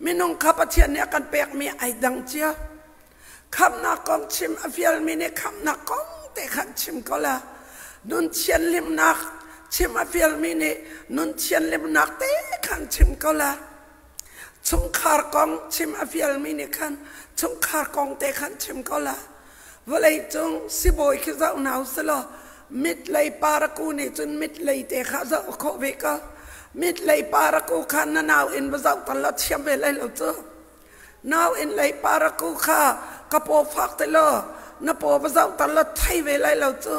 Minung kha Pathian nih a kan pekmi ai dang cio. Khamhnak kong chim a fialmi nih khamhnak kong te khan chim ko la. Nun thianhlimnak chim a fialmi nih nun thianhlimnak te khan chim ko la. Chungkhar kong chim a fialmi nih khan chungkhar kong te khan chim ko la. Vawlei cung sibawi khi zoh hna usih mit lei paraku nih cun mit lei te kha zoh khawh ve ko. Mit lei paraku kha na nau in va zoh tal law thiam ve lai lo cu. Nau in lei paraku kha ka paw fak te law na paw va zoh tal law thei ve lai lo cu.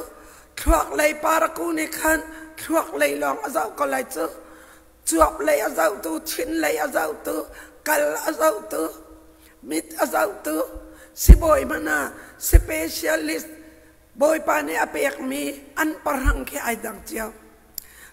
Thluak lei paraku nih khan thluak lei lawng a zoh ko lai cu. Cuap lei a zohtu, thin lei a zohtu, kal a zohtu, mit a zohtu, sibawi hmanh ah specialist Bawipa nih a pekmi an pahrang khi ai dang cio.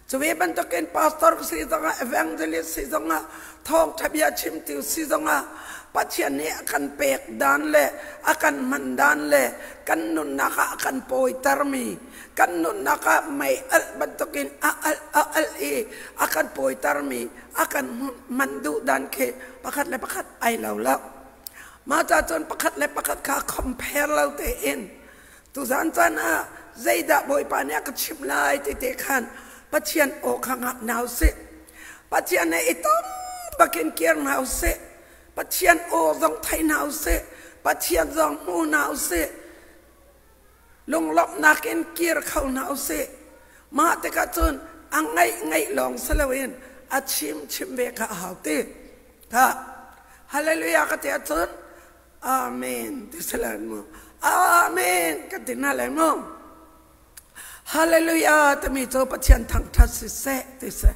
Cu ve bantukin pastor si zongah evangelist si zongah thawngṭha bia chimtu si zongah Pathian nih a kan pek dan le a kan hman dan le kan nunnak ah a kan pawitermi kan nunnak ah mei alh bantukin a alh a alh i a kan pawitermi a kan hman duh dan khi pakhat le pakhat ai lo lo. Mah ca cun pakhat le pakhat kha compare lo tein tuzan caan ah zeidah Bawipa nih a ka chimh lai ti te khan Pathian aw kha ngak hna usih. Pathian he i tom bakin kir hna usih. Pathian aw zong thei hna usih. Pathian zong hmu hna usih. Lunglawmhnak in kir kho hna usih. Mah tikah cun a ngaih ngaih lawng si loin a chim chim ve kha a hau ti. Kha hallelujah ka ti ahcun amen ti si lai mu. Amen ka ti hna lai mu. Hallelujah timi cu Pathian thangṭhat siseh ti si.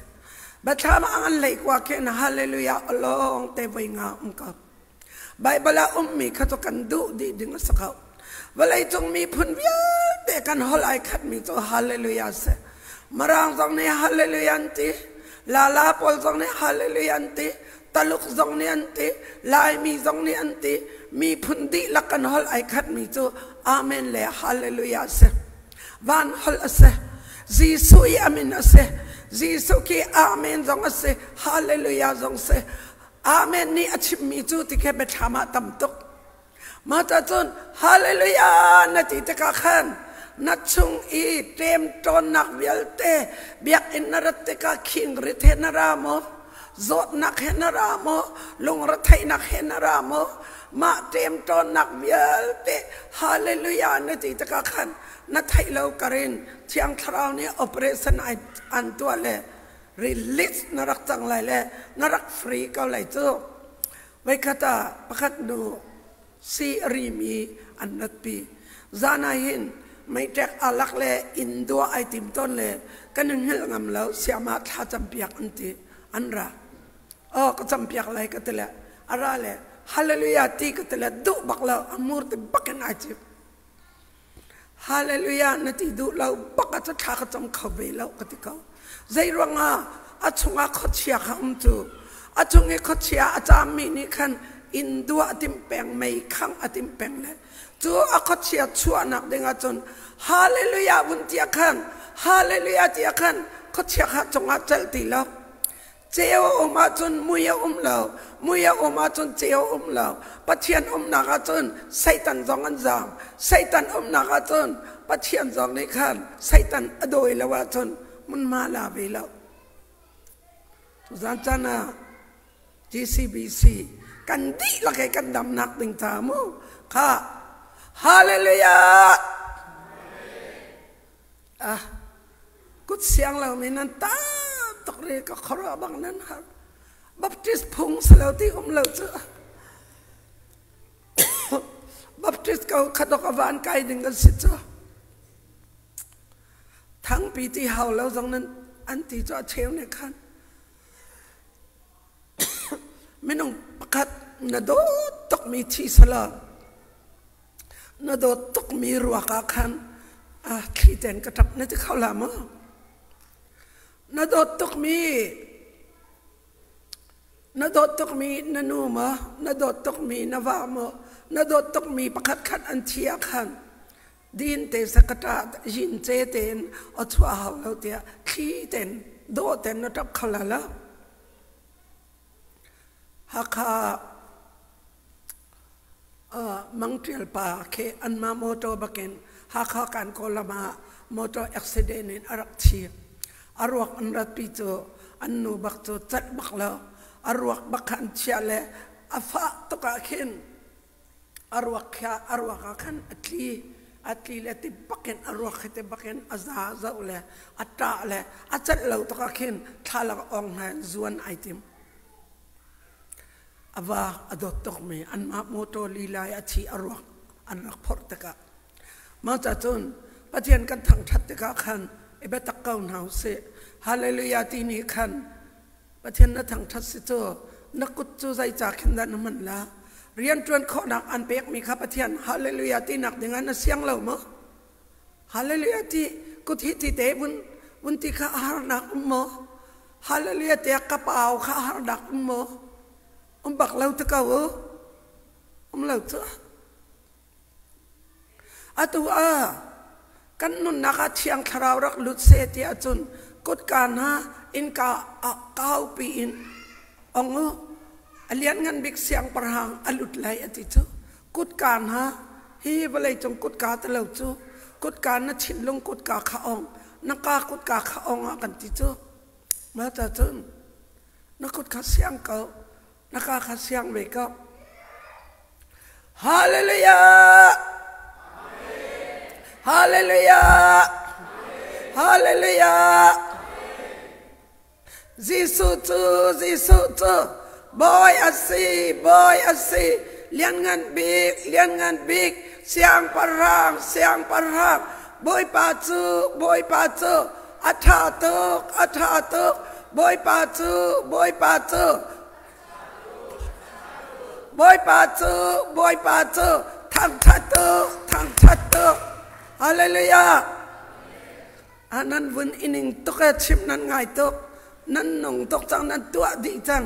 Biathlam ah an lei kua khin hallelujah alawng te voi nga um ko. Baibal ah ummi kha cu kan duh dih ding a si ko. Vawleicung miphun vialte kan holh ai khatmi cu hallelujah si. Mirang zong nih hallelujah an ti, Lala pawl zong nih hallelujah an ti, Taluk zong nih an ti, Laimi zong nih an ti, miphun dihlak kan holh ai khatmi cu amen le hallelujah si. Van holh a si. Jesuh i a min a si. Jesuh khi amen zong a si, hallelujah zong si. Amen nih a chimmi cu ti khi biathlam ah tam tuk. Mah cun hallelujah na ti tikah khan na chung i ṭemṭawnnak vialte biakinn na rat tikah khingrit he na ra maw? Zawtnak he na ra maw? Lungretheihnak he na ra maw? Mah ṭemṭawnnak vialte hallelujah na ti tikah khan na theih lo karin Thiang Thlarau nih operation an tuah le release na rak cang lai le na rak free ko lai cu voikhat ah pakhat nu si a rimi an ratpi zan ah hin meiṭek alak le inn dua ai tim tawn le kan in hngilh ngam lo siama thla campiak an ti an ra oh ka campiak lai ka ti le a ra le hallelujah ti ka ti le duh bak lo a mur ti bakin ai cip Hallelujah na ti duh lo bak ah cu thla ka cam kho ve lo ka ti ko. Zei ruangah a chungah khuachia kha um cu a chung i khuachia a caammi nih khan inn duah a timh peng mei khangh a timh peng le cu a khuachia chuahnak ding ahcun hallelujah vun ti ah khan hallelujah ti ah khan khuachia kha cungah celh ti lo Ceu a um ahcun mui a um lo, mui a um ahcun ceu a um lo. Pathian umnak ahcun Satan zong an zaam. Satan umnak ahcun Pathian zong nih khan Satan a dawi lo ahcun hmunhma la ve lo. Tuzan caan ah GCBC kan dihlak he kan damnak ding ca mu kha hallelujah Ah, kut siang lomi nan tam tuk ri ka khuaruah bang nan har. Baptist phung si lo ti um lo cu. Baptist ko khatok a van kai ding kan si cu. Thangpi ti hau lo zong nan an ti cu a cheu ne khan. Minung pakhat na dawt tukmi thi sala Na dawt tukmi ruak ah khan thli ten ka ṭap na ti kho la maw? Na dawt tukmi na dawt tukmi na nu maw? Na dawt tukmi na va maw? Na dawt tukmi pakhat khat an thi ah khan din te sakata yin ce tein a chuah hau lo tiah thli ten dawh ten na ṭap kho la lo. Hakha Mangṭial pa khi anmah motor bakin Hakha kan Kawlram ah motor accident in a rak thi. A ruak an ratpi cu an nu bak cu cat bak lo. A ruak bak kha an chiah le a fah tuk ah khin a ruak kha a ruak ah khan a tli. A tli le ti bakin a ruak khi ti bakin a za zoh le a ṭah le a celh lo tuk ah khin thlalak ong hna in zuan ai tim. A va a dawt tukmi anmah motor lila i a thi a ruak an rak phorh tikah mah ca cun Pathian kan thangṭhat tikah khan i biatak ko hna usih. Hallelujah ti nih khan Pathian na thangṭhat si cu na kut cu zeicah khin dah na hman la? Rianṭuan khawhnak an pekmi kha Pathian hallelujah tinak dingah na siang lo maw? Hallelujah ti kut hi ti te vun vun ti kha a harnak um maw? Hallelujah tiah ka pau kha a harnak um maw? Um bak lo te ko u. Um lo cu. Atu ah kan nunnak ah Thiang Thlarau rak lut seh ti ahcun kutka hna innka ah kaupi in ong u. A lianngan bik siangpahrang a lut lai a ti cu. Kutka hna hi vawleicung kutka ti lo cu kutka na thinlung kutka kha ong na ka kutka kha ong ah kan ti cu mah ca cun na kut kha siang ko na ka kha siang ve ko Hallelujah Hallelujah Hallelujah Jesuh cu Jesuh cu Bawi a si Bawi a si Lianngan bik Lianngan bik Siangpahrang Siangpahrang Bawipa cu Bawipa cu a ṭha tuk a ṭha tuk Bawipa cu Bawipa cu Bawipa cu Bawipa cu thangṭhat tuk thangṭhat tuk Hallelujah Ah nan vun i ning tuk e chimh nan ngai tuk nan nung tuk cang nan tuah dih cang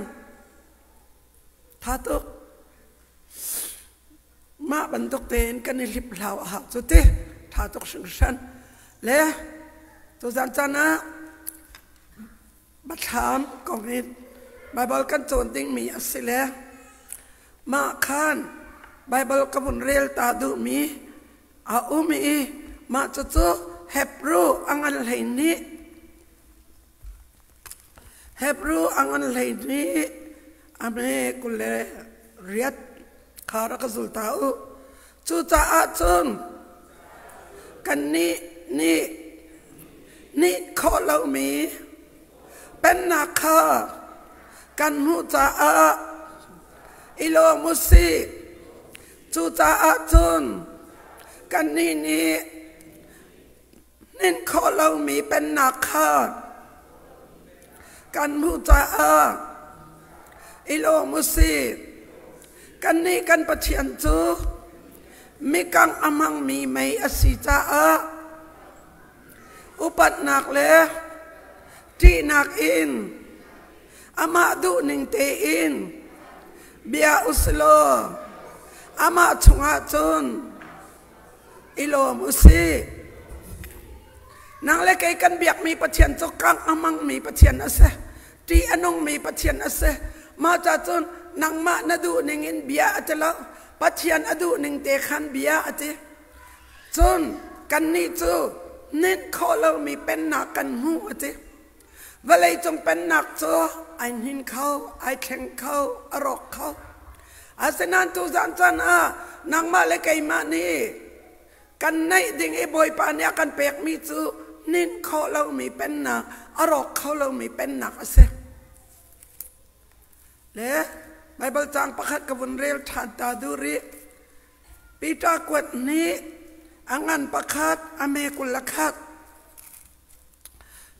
tha tuk mah bantuk tein kan i hlip hlau a hau cu ti tha tuk hringhran le tuzan caan ah Biathlam kong in Baibal kan cawn dingmi a si le mah khan Baibal ka vun rel ta duhmi a um i mah cucu Hebrew a ngan 12 Hebrew a ngan 12 a hme 28 kha rak ka zul ta u. Cucaah cun kannih nih nih khawh lomi pennak kha kan hmuh caah i lawm u sih. Cucaah cun kannih nih hninh khawh lomi pennak kha kan hmuh caah i lawm u sih. Kannih kan Pathian cu mikangh a hmangmi mei a si caah upatnak le ṭihnak in amah duhning tein bia u si law amah chungah cun i lawm u sih. Nang le kei kan biakmi Pathian cu kangh a hmangmi Pathian a si. Ṭih a nungmi Pathian a si. Mah ca cun nangmah na duh ning in bia a ti lo. Pathian a duh ning te khan bia a ti. Cun kannih cu hninh khawh lomi pennak kan hmu a ti. Vawleicung pennak cu ai hnin kho, ai thleng kho, a rawk kho. Asinain tuzan caan ah nangmah le keimah nih kan neih ding i Bawipa nih a kan pekmi cu hninh khawh lomi pennak, a rawk kho lomi pennak a si. Le Baibal caang pakhat ka vun rel ṭhan ta duh rih. Peter kuat nih a ngan pakhat, a me 21.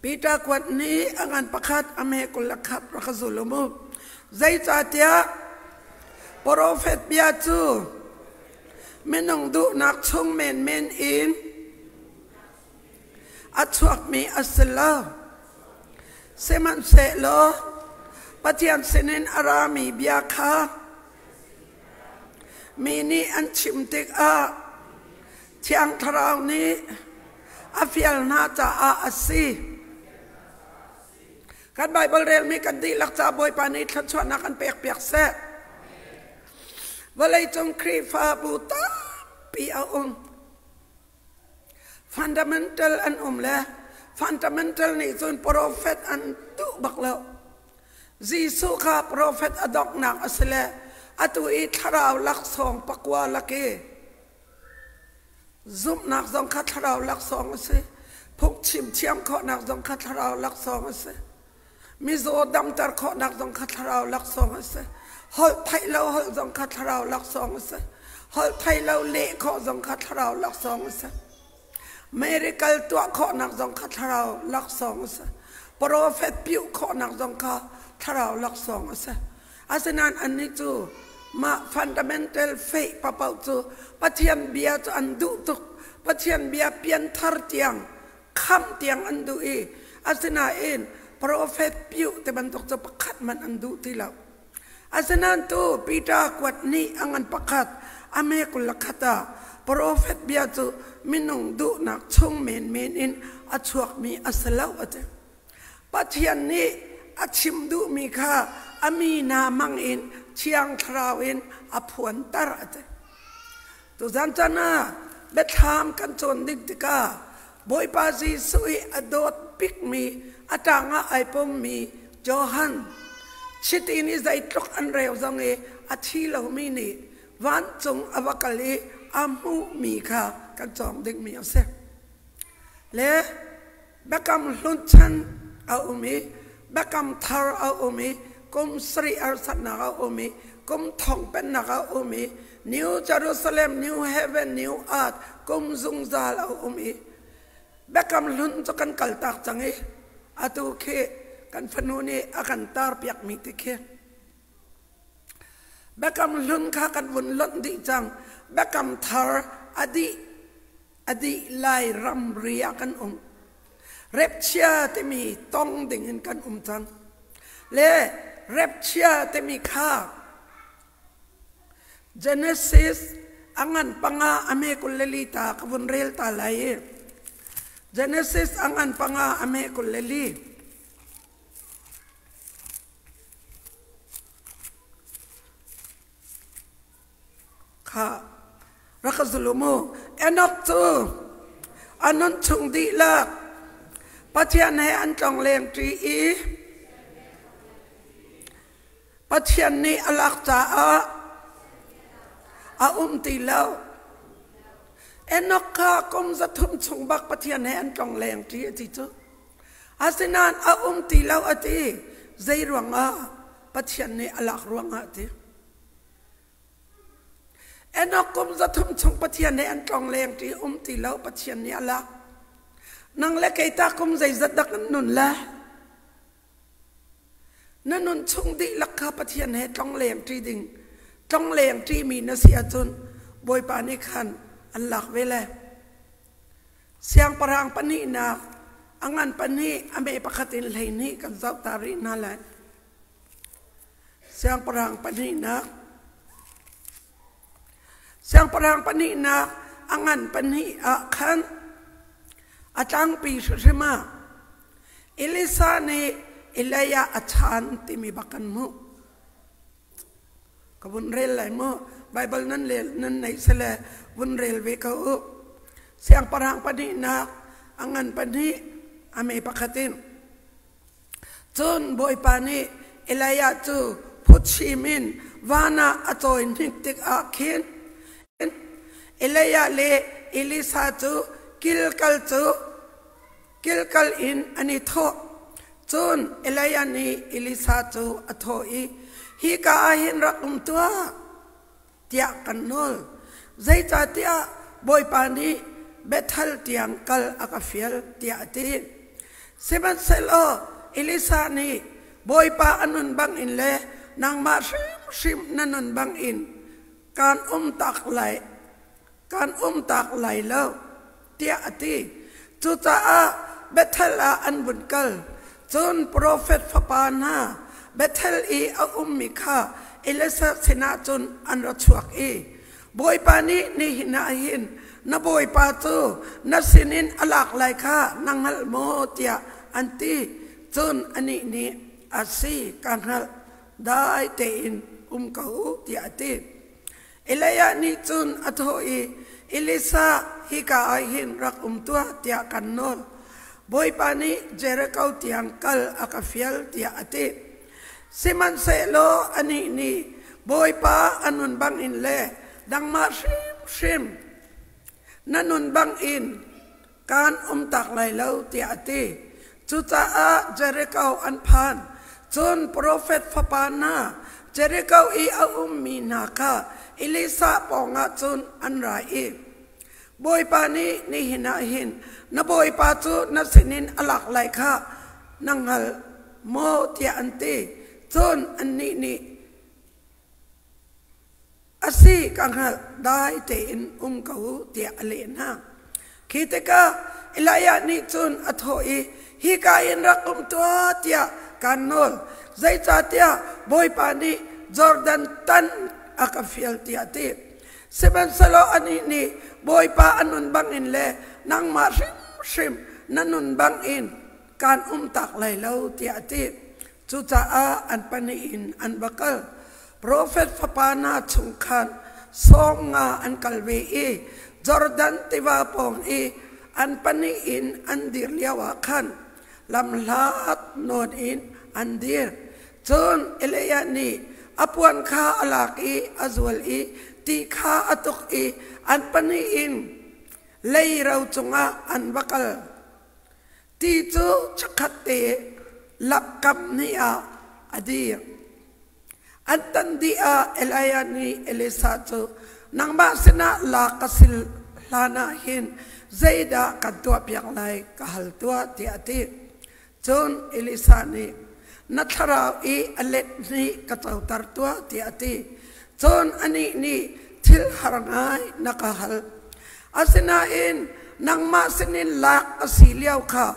Peter kuat nih a ngan pakhat a me 21 rak ka zul u mu. Zeicahtiah profet bia cu minung duhnak chung menmen in a chuakmi a si lo. Sihmanhsehlaw Pathian sinin a rami bia kha mi nih an chim tikah Thiang Thlarau nih a fial hna caah a si. Kan Bible relmi kan dihlak ca Bawipa nih thluachuahnak kan pek piak seh. Vawleicung Khrihfabu tampi a um. Fundamental an um le fundamental nih cun prophet an duh bak lo. Jesuh kha prophet a donghnak a si le atu i thlarau laksawng pakua lak i zumhnak zong kha thlarau laksawng a si. Phungchim thiam khawhnak zong kha thlarau laksawng a si. Mizaw damter khawhnak zong kha thlarau laksawng a si. Holh theih lo holh zong kha thlarau laksawng a si. Holh theih lo leh khawh zong kha thlarau laksawng a si. Miracle tuah khawhnak zong kha thlarau laksawng a si. Prophet piuh khawhnak zong kha thlarau laksawng a si. Asinain annih cu mah fundamental faith papaoh cu Pathian bia cu an duh tuk. Pathian bia pianthar tiang khamh tiang an duh i asinain prophet piuh te bantuk cu pakhat hmanh an duh ti lo. Asinain tu Peter kuat nih a ngan pakhat a me 21 ah prophet bia cu minung duhnak chung menmen in a chuakmi a si lo a ti. Pathian nih a chim duhmi kha a mi hna hmang in Thiang Thlarau in a phuanter a ti. Tuzan chan ah biathlam kan cawn ding tikah Bawipa Jesuh i a dawt bikmi a ṭang ah ai pommi Johan chiti nih zeitluk an reu zong i a thi lomi nih vancung a va kal i a hmuhmi kha kan cawng dingmi a si. Le Biakam Hlun chan a um i Biakam Thar a um i kum sarih harsatnak a um i kum thong pennak a um i New Jerusalem, New Heaven, New Earth kum zungzal a um i Biakam Hlun cu kan kaltak cang i atu khi kan fanu nih a kan tar piakmi ti khi Biakam Hlun kha kan vun lonh dih cang. Biakam Thar a dih a dih lai ramri ah kan um. Repchia timi tong ding in kan um cang. Le repchia timi kha Genesis a ngan panga a me 22 ta ka vun rel ta lai i Genesis a ngan panga a me 22. Kha rak ka zul u mu. Enoch cu a nun chung dihlak Pathian he an tlongleng ṭi i Pathian nih a lak caah a um ti lo. Enoch kha kum 300 chung bak Pathian he an tlongleng ṭi a ti cu. Asinain a um ti lo a ti. Zei ruangah? Pathian nih a lak ruangah a ti. Enoch kum 300 chung Pathian he an tlong leng ṭi um ti lo Pathian nih a lak. Nang le kei ta kum zeizat dak an nun le? Na nun chung dihlak kha Pathian he tlong leng ṭi ding tlong leng ṭi mi na si ahcun Bawipa nih khan an lak ve le. Siangpahrang pahnihnak a ngan pahnih a me pakhat in 12 kan zoh ta rih hna lai. Siangpahrang pahnihnak Siangpahrang pahnihnak a ngan pahnih ah khan a tlangpi hrimhrim ah Elisa nih Elijah a chan timi bak kan hmuh. Ka vun rel lai mu. Bible nan lel nan neih sele vun rel ve ko u. Siangpahrang pahnihnak a ngan pahnih a me pakhat in. Cun Bawipa nih Elijah cu phuchim in van ah a cawi hnik tikah khin Elijah le Elisa cu Gilgal cu Gilgal in an i thawh. Cun Elijah nih Elisa cu a thawh i, Hika ah hin rak um tuah, tiah kan nawl. Zeicahtiah Bawipa nih Bethel tiang kal a ka fial, tiah a ti. Sihmanhsehlaw Elisa nih Bawipa a nun bangin le nangmah hrimhrim na nun bangin kaan umtak lai kan umtak lai lo tiah a ti. Cucaah Bethel ah an vun kal. Cun profet fapa hna Bethel i a ummi kha Elisha sinah cun an ra chuak i Bawipa nih nihin ah hin na bawipa cu na sinin a lak lai kha na hngalh maw tiah an ti. Cun anih nih, A si, ka hngalh, dai tein um ko u, tiah a ti. Elijah nih cun a thawh i, Elisa, hika ah hin rak um tuah, tiah kan nawl. Bawipa nih Jericho tiang kal a ka fial, tiah a ti. Sihmanhsehlaw anih nih, Bawipa a nun bangin le nangmah hrimhrim na nun bangin kaan umtak lai lo, tiah a ti. Cucaah Jericho an phan. Cun profet fapa hna, Jericho i a ummi hna kha Elisa pawngah cun an ra i, Bawipa nih nihin ah hin na bawipa cu na sinin a lak lai kha na hngal maw, tiah an ti. Cun annih nih, A si, ka hngalh, dai tein um ko u, tiah a leh hna. Khi tikah Elijah nih cun a thawh i, Hika in rak um tuah, tiah kaan nawl, zeicahtiah Bawipa nih Jordan tan a ka fial, tiah a ti. Sihmanhsehlaw anih nih, Bawipa a nun bangin le nangmah hrimhrim na nun bangin kaan umtak lai lo, tiah a ti. Cucaah an pahnih in an va kal. Profet fapa hna chung khan 50 an kal ve i Jordan tiva pawng i an pahnih in an dir lioah khan lamhlat nawn in an dir. Cun Elijah nih a puan kha a lak i a zual i ti kha a tuk i an pahnih in leiro cungah an va kal. Ti cu chikkhat te lakkam hnih ah a dir. An tan dih ah Elijah nih Elisa cu, Nangmah sinah lak ka si hlanah hin zeidah kan tuahpiak lai ka hal tuah, tiah a ti. Cun Elisa nih, Na thlarau i a let hnih ka coter tuah, tiah a ti. Cun anih nih, Thil har ngai na ka hal. Asinain nangmah sinin lak a si lio kha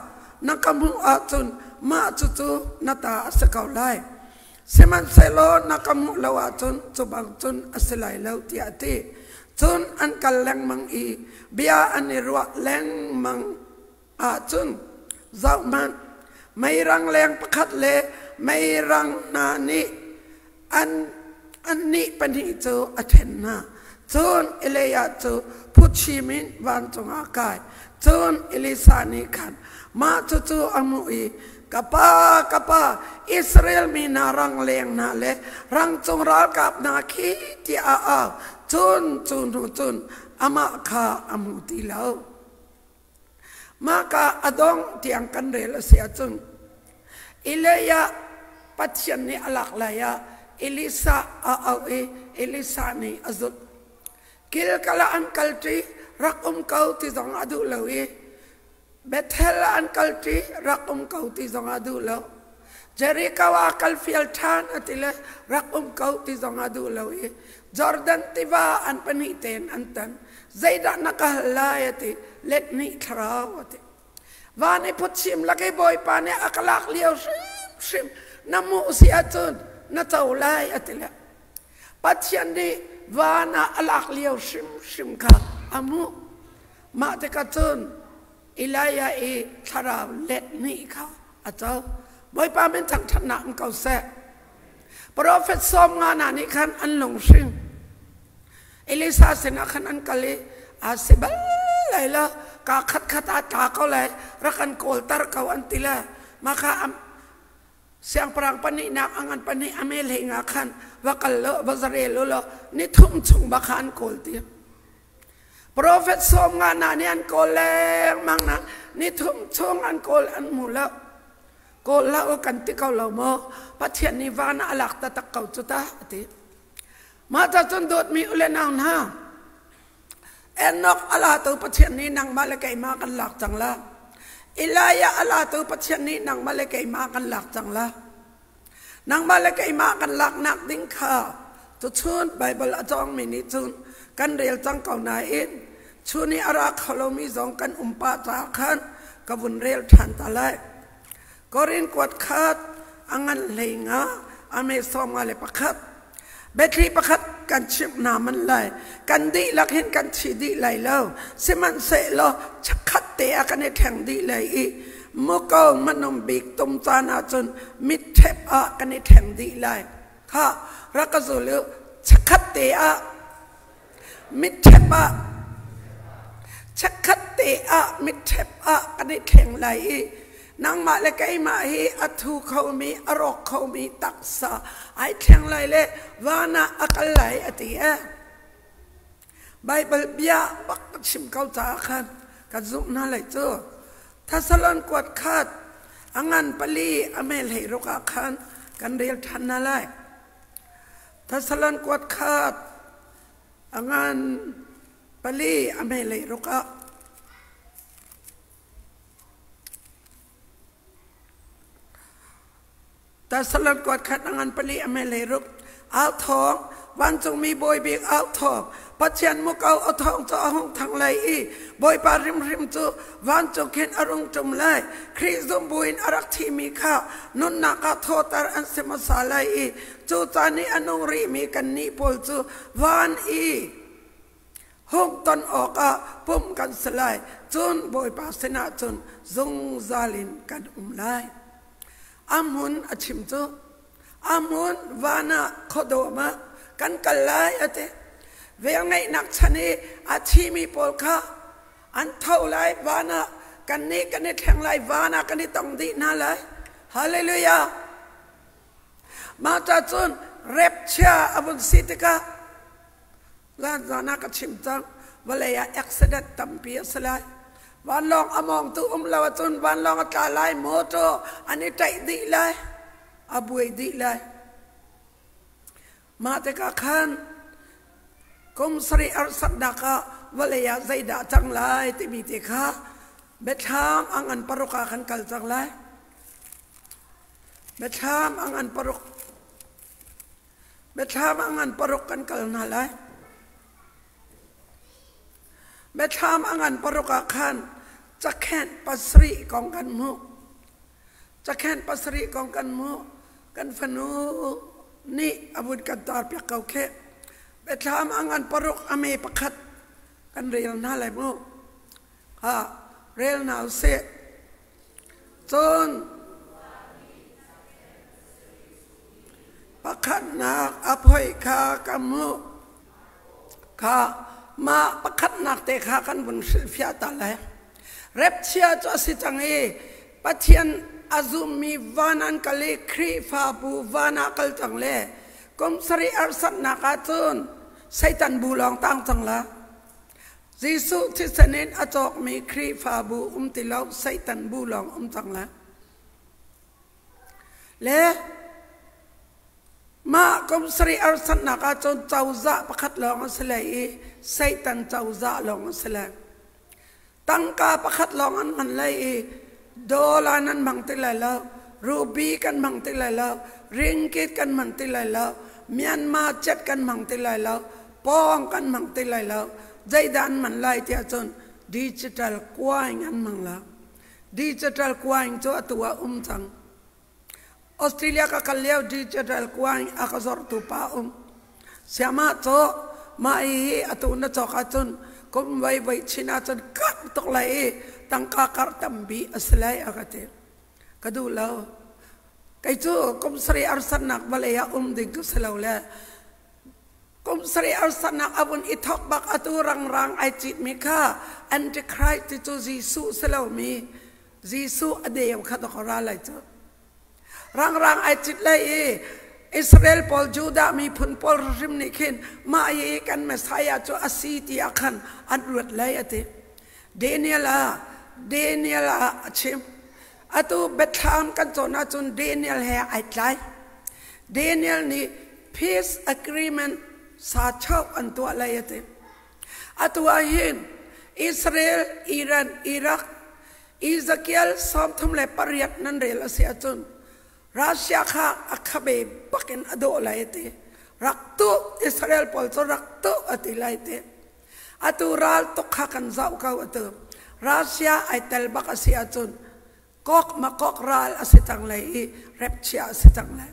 na ka hmuh ahcun mah cucu na ta a si ko lai. Sihmanhsehlaw na ka hmuh lo ahcun cu bang cun a si lai lo, tiah a ti. Cun an kal lengmang i bia an i ruah lengmang ahcun, zohhmanh, meirang leng pakhat le meirang hna nih an annih pahnih cu a ṭhen hna. Cun Elijah cu phuchim in vancung ah kai. Cun Elisa nih khan mah cucu a hmuh i, Ka pa, ka pa, Israel mi hna rangleng hna le rangcung ralkap hna khi, tiah a au. Cun cu hnu cun amah kha a hmu ti lo. Mahka a dong tiang kan rel a si ahcun Elijah Pathian nih a lak lai ah Elisa a auh i Elisa nih a zulh. Gilgal ah an kalṭi, rak um ko ti zong a duh lo i Bethel ah an kalṭi, rak um ko ti zong a duh lo. Jericho ah kal fial ṭhan a ti le rak um ko ti zong a duh lo i Jordan tiva an pahnih tein an tan. Zeidah na ka hal lai a ti. Let nih thlarau a ti. Van i phuchim lak i Bawipa nih a ka lak lio hrimhrim na hmuh si ahcun na co lai a ti le. Pathian nih van ah a lak lio hrimhrim kha a hmuh. Mah tikah cun Elijah i thlarau let hnih kha a co. Bawipa min thangṭhatnak um ko seh. Profet 50 hna nih khan an lunghring. Elisa sinah khan an kal i a si bal lai lo, ka khat khat ah tla ko lai, rak kan kawlter ko an ti le mah kha siangpahrang pahnihnak a ngan pahnih a mel he nga khan va kal lo va zarel u law ni thum chung ba kha an kawl ti. Profet 50 hna nih an kawl lengmang na ni thum chung an kawl, an hmu lo. Kawl hlah u kan ti ko lo maw? Pathian nih van ah a lak taktak ko cu ta, a ti. Mah ca cun dawtmi u le nau hna, Enoch a latu Pathian nih nangmah le keimah kan lak cang la. Elijah a latu Pathian nih nangmah le keimah kan lak cang la. Nangmah le keimah kan laknak ding kha tuchun Bible a cawngmi nih cun kan rel cang ko nain chun i a ra kho lomi zong kan um pah caah khan ka vun rel ṭhan ta lai. Korin kuat khat a ngan 15 a me 51. Biathli pakhat kan chimh hna man lai. Kan dihlak hin kan thi dih lai lo. Sihmanhsehlaw chakhat te ah kan i ṭheng dih lai i Muko hmanung bik tum caan ahcun mitṭhep ah kan i thleng dih lai. Kha rak ka zul u. Chikkhat te ah mitṭhep ah chikkhat te ah mitṭhep ah kan i thleng lai i nangmah le keimah hi a thu khomi a rawk khomi taksa ai thleng lai le van ah a kal lai a ti e. Baibal bia bak ka chim ko caah khan kan zumh hna lai cu. Thessalon kuat khat a ngan pali a mel hei ruk ah khan kan rel ṭhan hna lai. Thessalon kuat khat a ngan pali a mel hei ruk ah. Thessalon kuat khat a ngan pali a mel hei ruk au thawng vancungmi bawi bik au thawng Pathian muko a thawng cu a hung thang lai i Bawipa hrimhrim cu vancung khin a rung ṭum lai. Khrih zum buin a rak thimi kha nunnak ah thawhter an si hmasa lai i cu caan i a nung rihmi kannih pawl cu van i hung ton awkah pumh kan si lai. Cun Bawipa sinah cun zungzal in kan um lai. A hmun a chim cu a hmun van ah khuadawm ah kan kal lai a ti. Velngeihnak chan i a thimi pawl kha an tho lai van ah kannih kan i thleng lai van ah kan i tong dih hna lai. Hallelujah! Mah ca cun rapture a vun si tikah zan ah ka chim cang vawlei ah accident tampi a si lai. Vanlawng a mawngtu um lo ahcun vanlawng a tla lai, motor an i ṭaih dih lai, a buai dih lai. Mah tikah khan kum sarih arsaknak ah vawlei ah zeidah cang lai timi te kha biathlam a ngan paruk ah khan kal cang lai. Biathlam a ngan paruk. Biathlam a ngan paruk kan kal hna lai. Biathlam a ngan paruk ah khan cakhenh pasarih kong kan hmuh. Cakhenh pasarih kong kan hmuh. Kan fanu nih a vun kan tarpiak ko kheh. Biathlam a ngan paruk a me pakhat kan rel hna lai mu. Ha, rel hna usih. Cun pakhatnak a phoih kha ka hmuh. Kha mah pakhatnak te kha kan vun hrilhfiah ta lai. Repchia cu a si cang i Pathian a zummi van an kal i Khrihfabu van ah kal cang le kum sarih harsatnak ahcun Satan bu lawng tang cang la. Jesuh thisen in a cawkmi Khrihfabu um ti lo Satan bu lawng um cang la. Le Mah kum sarih harsatnak ahcun cozah pakhat lawng a si lai i Satan cozah lawng a si lai. Tangka pakhat lawng an hman lai i dollar nan hmang ti lai lo, ruby kan hmang ti lai lo, ringgit kan hmang ti lai lo, Myanmar jet kan hmang ti lai lo, pawng kan hmang ti lai lo. Zeidah an hman lai tiah cun digital coin an hmang lo. Digital coin cu atu ah um cang. Australia ka kal lio digital kuang a ka zortu pa um. Siama cu mah hi atu na cawk ahcun kum voi voi chin ahcun karh tuk lai i tangka karh tampi a si lai a ka ti. Ka duh lo. Kei cu kum sarih arsannak vawlei ah um ding ka si lo le kum sarih arsannak a vun i thok bak atu rangrang ai citmi kha Antichrist ti cu Jesuh si lomi Jesuh a deu kha dok ra lai cu. Rangrang ai cit lai i Israel pawl Judah miphun pawl hrim nih khin mah hi kan Messiah cu a si ti ah khan an ruat lai a ti. Daniel ah Daniel ah a chim. Atu Bethlehem kan cawn ahcun Daniel he ai tlai. Daniel nih peace agreement sa chau an tuah lai a ti. Atu ah hin Israel, Iran, Iraq, Ezekiel 38 nan rel a si ahcun Russia kha a khabe bak in a dawh lai ti. Rak tu Israel pawl cu rak tu a ti lai ti. Atu ral tuk kha kan zoh ko atu. Russia ai tel bak a si ahcun kok makok ral a si cang lai i repchia a si cang lai.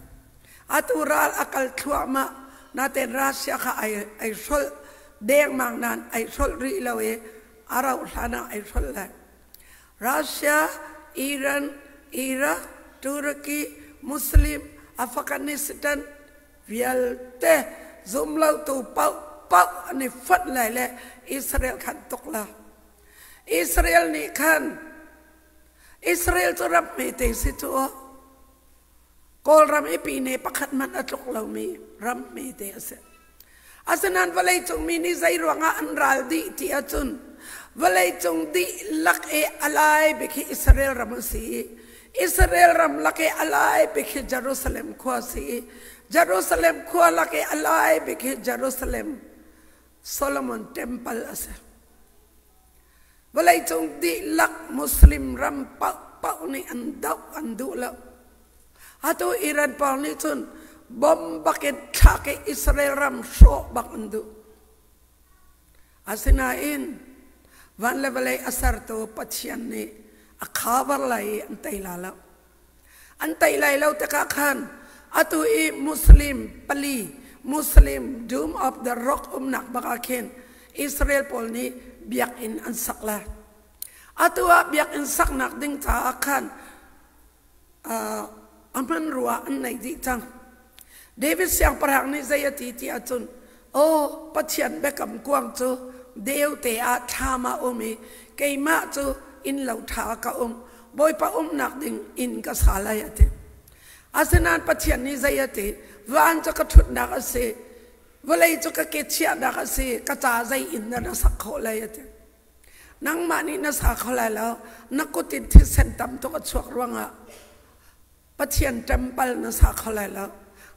Atu ral a kal thluahmah natein Russia kha ai ai hrolh dengmang nain ai hrolh rih lo i a rauh hlan ah ai hrolh lai. Russia, Iran, Iraq, Turkey, Muslim, Afghanistan vialte zumlotu paoh paoh an i fonh lai le Israel khan tuk la. Israel nih khan Israel cu ram hmete si cu Kawlram i pine pakhat hmanh a tluk lomi ram hmete a si. Asinain vawleicung mi nih zei ruangah an ral dih ti ahcun vawleicung dihlak i a lai bik hi Israel ram a si i Israel ram lak i a lai bik hi Jerusalem khua a si i Jerusalem khua lak i a lai bik hi Jerusalem Solomon Temple a si. Vawleicung dihlak Muslim ram paohpaoh nih an doh an duh lo. Atu Iran pawl nih cun bom bakin thlak i Israel ram hrawh bak an duh. Asinain van le vawlei a sertu Pathian nih a cover lai i an tei la lo. An tei lai lo tikah khan atu i Muslim pali Muslim Dome of the Rock umnak bak ah khin Israel pawl nih biakinn an sak lai. Atu ah biakinn saknak ding caah khan a hmanrua an nei dih cang. David siangpahrang nih zei a ti ti ahcun, Aw Pathian biakam kuang cu deute ah thlam ah um i keimah cu inn lo ṭha ka um, Bawipa umnak ding inn ka sa lai a ti. Asinain Pathian nih zei a ti? Van cu ka ṭhutnak a si, vawlei cu ka ke chiahnak a si, ka ca zei inn dah na sak khawh lai a ti. Nangmah nih na sa kho lai lo, na kut in thisen tam tuk a chuak ruangah Pathian temple na sa kho lai lo.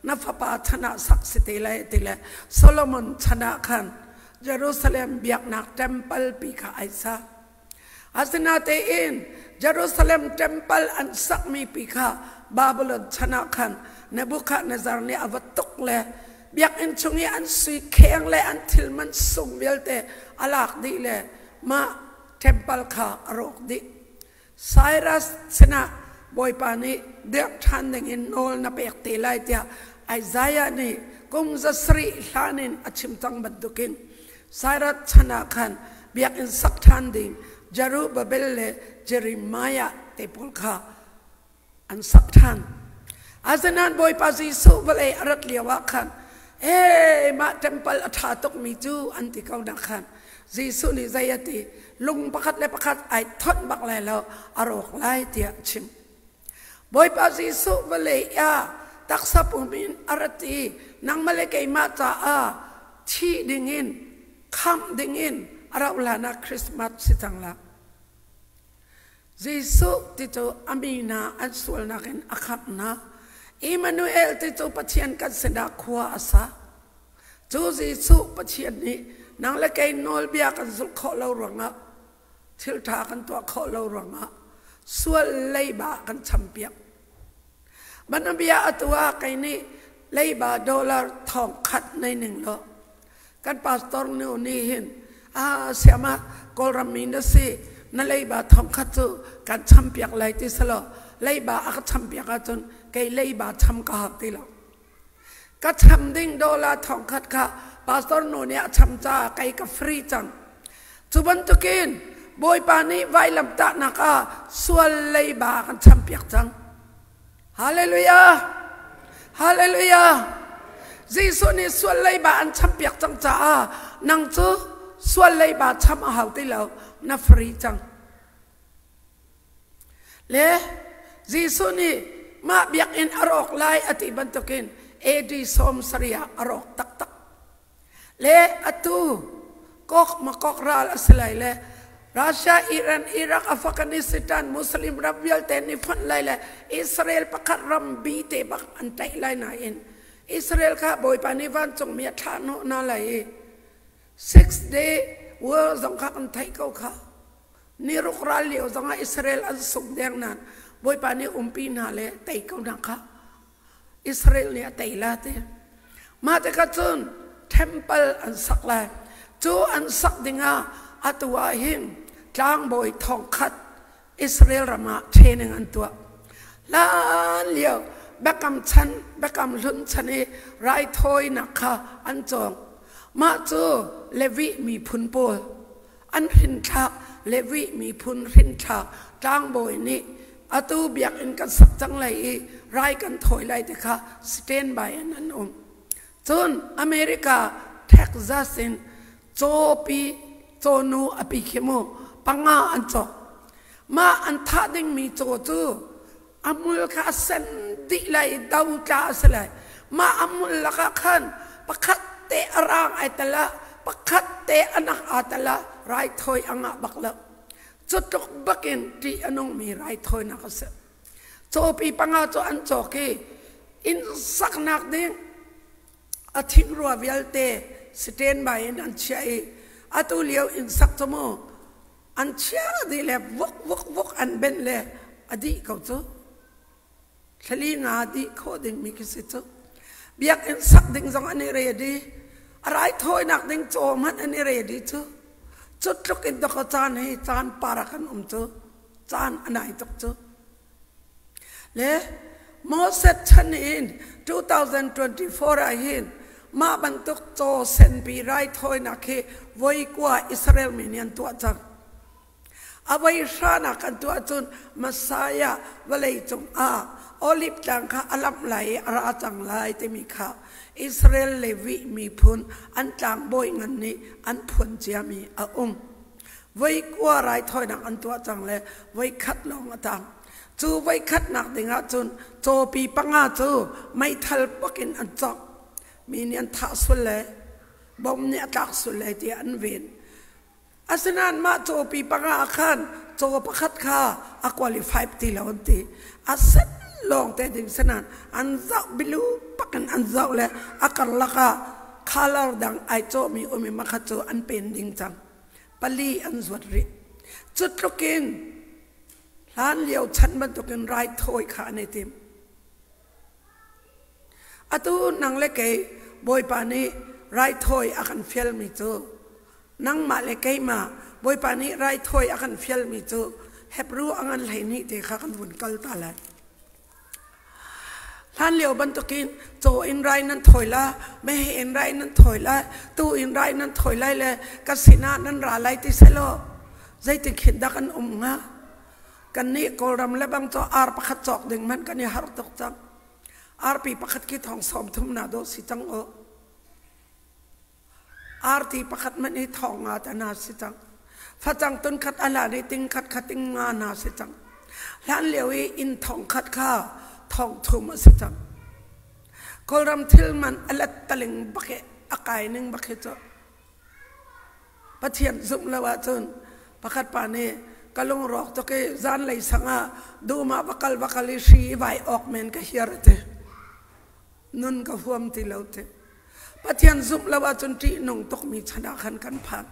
Na fapa chan ah sak si te lai ti le Solomon chan ah khan Jerusalem biaknak temple pi kha ai sa. Asinatein Jerusalem temple an sakmi pi kha Babylon chan ah khan Nebuchadnezzar nih a va tuk le biakinn chung i an sui kheng le an thil man sung vialte a lak dih le mah temple kha a rawk dih. Cyrus sinah Bawipa nih dirh ṭhan dingin nawl na pek te lai tiah Isaiah nih kum 700 hlan in a chim cang bantukin Cyrus chan ah khan biakinn sak ṭhan ding Zerubbabel le Jeremiah te pawl kha an sak ṭhan. Asinain Bawipa Jesuh vawlei a rat lio ah khan ee mah temple a ṭha tukmi cu an ti ko nak khan Jesuh nih zei a ti lung pakhat le pakhat ai thonh bak lai lo a rawk lai tiah a chim. Bawipa Jesuh vawlei ah taksa pum in a rat i nangmah le keimah caah thi dingin khamh dingin a rauh hlan ah Christmas si cang la. Jesuh ti cu a mi hna an sualnak in a khamh hna. Emmanuel ti cu Pathian kan sinah khua a sa. Cu Jesuh Pathian nih nang le kei nawlbia kan zulh khawh lo ruangah thil ṭha kan tuah khawh lo ruangah sual leiba kan champiak. Banabia atu ah kei nih leiba dollar thong khat nei ning law kan pastor nu nih hin a siama Kawlram mi na si na leiba thong khat cu kan champiak lai ti selaw leiba a ka champiak ahcun kei leiba cham ka hak ti lo ka cham ding dollar thong khat kha pastor nu nih a cham caah kei ka free cang cu bantukin Bawipa nih vailamtahnak ah sual leiba kan champiak cang. Hallelujah! Hallelujah! Jesuh nih sual leiba an champiak cang caah nang cu sual leiba cham a hau ti lo, na free cang. Le Jesuh nih mah biakinn a rawk lai a ti bantukin AD 70 ah a rawk taktak. Le atu kok makok ral a si lai le Russia, Iran, Iraq, Afghanistan, Muslim ram vialte nih fonh lai le Israel pakhat ram bi te bak an tlaih lai nain Israel kha Bawipa nih vancungmi a thlah hnawh hna lai i Six Day War zong kha kan theih ko kha. Niruk ral lio zongah Israel an sung deng nain Bawipa nih umpi hna le tei ko hna kha. Israel nih a tei la ti. Mah tikah cun temple an sak lai. Cu an sak dingah atu ah hin tlangbawi thongkhat Israel ram ah training an tuah. Hlan lio Biakam chan, Biakam hlun chan i raithawinak kha an cawng. Mah cu Levi miphun pawl an hrinthlak Levi miphun hrinthlak tlangbawi nih Atu biakinn kan sak cang lai i rai kan thawi lai ti kha stand by in an um. Cun America Texas in cawpi cawnu a pi khi mu panga an cawk. Mah an thah dingmi caw cu a hmul kha a sen dih lai i do tla a si lai. Mah a hmul lakah khan pakhat te a rang ai tel ah pakhat te a nak aa tel ah raithawi a ngah bak lo. Cu tluk bakin ṭih a nungmi raithawinak a si. Cawpi panga cu an cawk i inn saknak ding a thingrua vialte stand-by in an chiah i atu lio inn sak cu mu an chia dih le vuk vuk vuk an benh le a dih ko cu. Thlali nga dih khawh dingmi khi si cu. Biakinn sak ding zong an i ready. A raithawinak ding caw hmanh an i ready cu. Cu tluk in dawkaw caan hi caan para kan um cu. Caan a nai tuk cu. Le Moses chan in 2024 ah hin mah bantuk caw senpi raithawinak hi voi kua Israel mi nih an tuah cang. A voi hranak kan tuah cun Messiah vawleicung ah Olive tlang kha a lamh lai i a ra cang lai timi kha Israel Levi miphun an tlangbawi ngan nih an phuan ciami a um. Voi kua raithawinak an tuah cang le voi khat lawng a tang. Cu voi khatnak dingah cun cawpi panga cu meithal bak in an cawk. Mi nih an thah sul le bom nih a tlak sul le tiah an ven. Asinain mah cawpi panga ah khan caw pakhat kha a qualify ti lo an ti. A sen lawng te ding sanan an zoh bilu pakin an zoh le a karlak ah color dang ai cawhmi um i makhat cu an pen ding cang. Pali an zuat rih. Cu tluk in hlan lio chan bantukin raithawi kha an i tim. Atu nang le kei Bawipa nih raithawi a kan fialmi cu nangmah le keimah Bawipa nih raithawi a kan fialmi cu Hebrew a ngan 12 te kha kan vun kal ta lai. Hlan lio bantukin caw in rai nan thawi la, meheh in rai nan thawi lai, tuu in rai nan thawi lai le ka sinah nan ra lai ti selaw zeitin khin dah kan um hnga? Kannih Kawlram le bang cu ar pakhat cawk ding hmanh kan i harh tuk cang. Arpi pakhat khi thong 30 na dawh si cang u. Arti pakhat hmanh hi thong nga ta na si cang. Facang tun khat a hlan i ting khat kha ting nga na si cang. Hlan lio i inn thong khat kha thong thum a si cang. Kawlram thil man a let taling bak i a kai ning bak hi cu Pathian zumh lo ahcun pakhat pa nih ka lungrawk tuk i zanlei sang ah dum ah va kal va kal i hri i vai awk men ka hiar a ti. Nun ka huam ti lo ti. Pathian zumh lo ahcun ṭihnung tukmi chan ah khan kan phan.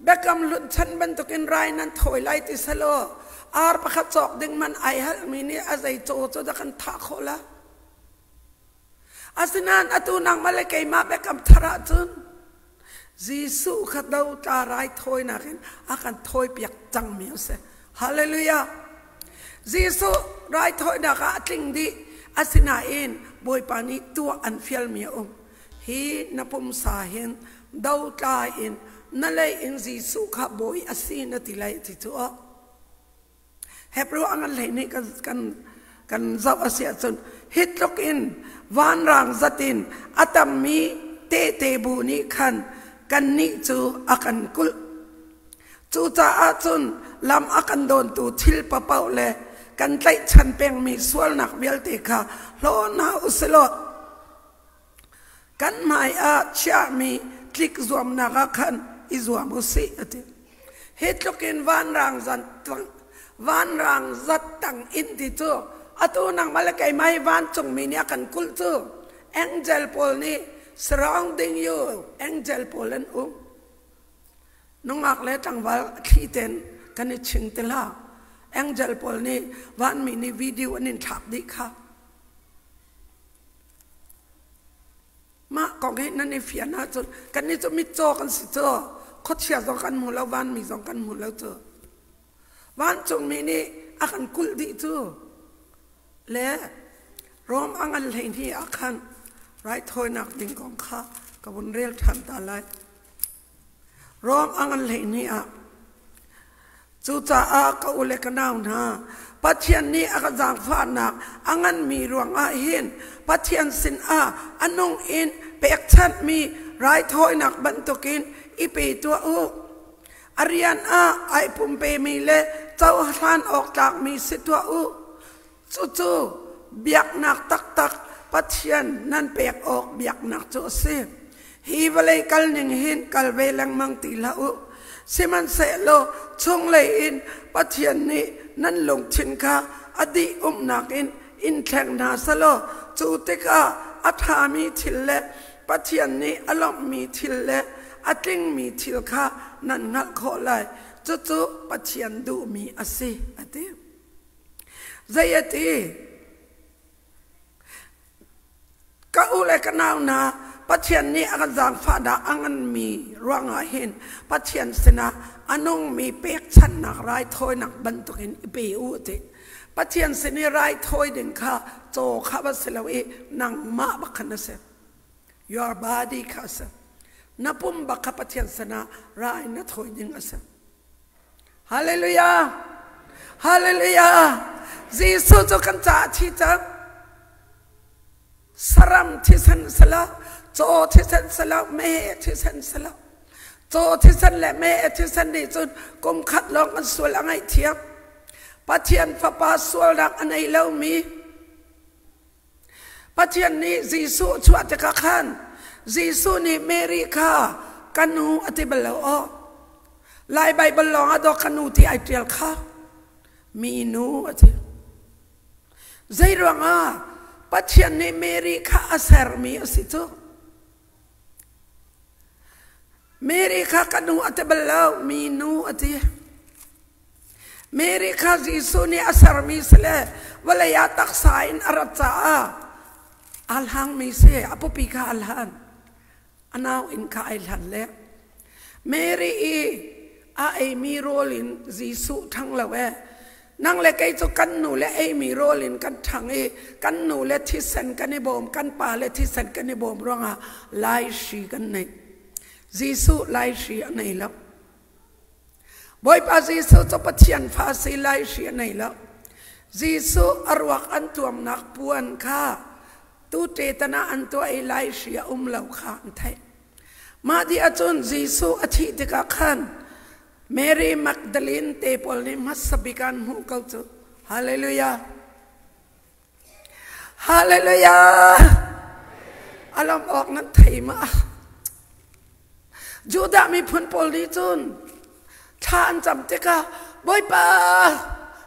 Biakam hlun chan bantukin rai nan thawi lai ti selaw ar pakhat cawk ding man ai halmi nih a zei caw cu dah kan thah khawh la? Asinain atu nangmah le keimah biakam thar ahcun Jesuh kha dotla raithawinak in a kan thawipiak cangmi a si. Hallelujah! Jesuh raithawinak ah a tling dih. Asinain Bawipa nih tuah an fialmi a um. Hi na pumsa hin dotla in na lei in Jesuh kha Bawi a si na ti lai ti cu aw. Hebrew a ngan hlei nih kan kan kan zoh a si ahcun hi tluk in vanrang zat in a tammi tehte bu nih khan kannih cu a kan kulh. Cucaah cun lam a kan dawntu thil papaoh le kan tlaihchan pengmi sualnak vialte kha hlaw hna u silaw kan hmai ah chiahmi tlik zuamnak ah khan i zuam u sih a ti. Hi tluk in vanrang zat vanrang zat tang in ti cu atu nangmah le keimah hi vancungmi nih a kan kulh cu angel pawl nih surrounding you angel pawl an um. Nungak le tlangval thli ten kan i ching ti hlah. Angel pawl nih vanmi nih video an in thlak dih kha. Mah kong hi nan i fian ahcun kannih cu mitcaw kan si cu khuachia zong kan hmu lo vanmi zong kan hmu lo cu vancungmi nih a kan kulh dih cu le Rom a ngan 12 ah khan raithawinak ding kong kha ka vun rel ṭhan ta lai. Rom a ngan 12 ah. Cucaah ka u le ka nau hna, Pathian nih a ka zaangfahnak a nganmi ruangah hin Pathian sinah a nung in pekchanhmi raithawinak bantukin i pe tuah u. A rian ah ai pumpemi le cohlan awk tlakmi si tuah u. Cucu biaknak taktak Pathian nan pek awk biaknak cu a si. Hi vawlei kal ning hin kal ve lengmang ti hlah u. Sihmanhsehlaw chunglei in Pathian nih nan lungthin kha a dih umnak in in thleng hna selaw cu tikah a ṭhami thil le Pathian nih a lawmhmi thil le a tlingmi thil kha nan hngalh khawh lai. Cucu Pathian duhmi a si, a ti. Zei a ti? Ka u le ka nau hna, Pathian nih a kan zaangfah dah a nganmi ruangah hin Pathian sinah a nungmi pekchanhnak raithawinak bantukin i pe u ti. Pathian sin i raithawi ding kha caw kha va si lo i nangmah bak khan a si. Your body kha a si. Na pum bak kha Pathian sinah rai na thawi ding a si. Hallelujah! Hallelujah! Jesuh cu kan caah thi cang. Saram thisen silo, caw thisen silo, meheh thisen silo. Caw thisen le meheh thisen nih cun kum khat lawng an sual a ngaihthiam. Pathian Fapa sualnak a nei lomi Pathian nih Jesuh chuah tikah khan Jesuh nih Mary kha ka nu a ti bal lo aw. Lai Baibal lawng ah dawk ka nu ti ai ṭial kha. Mi nu a ti. Zei ruangah Pathian nih Mary kha a sermi a si cu. Mary kha ka nu a ti bal lo, mi nu a ti. Mary kha Jesuh nih a sermi si le vawlei ah taksa in a rat caah aa hlangmi si, a pupi kha a hlan. A nau inn kha ai hlan le Mary i a eimi rawl in Jesuh ṭhang lo ee. Nang le kei cu kan nu le eimi rawl in kan ṭhang i kan nu le thisen kan i bawm, kan pa le thisen kan i bawm ruangah lai hri kan nei. Jesuh lai hri a nei lo. Bawipa Jesuh cu Pathian fa si lai hri a nei lo. Jesuh a ruak an tuamnak puan kha tu ṭetan ah an tuah i lai hri a um lo kha an theih. Mah dih ahcun Jesuh a thih tikah khan Mary Magdalene te pawl nih hmasa bik an hmuh ko cu. Hallelujah. Hallelujah! A lawmh awk nan thei ma? Judah miphun pawl nih cun thla an cam tikah Bawipa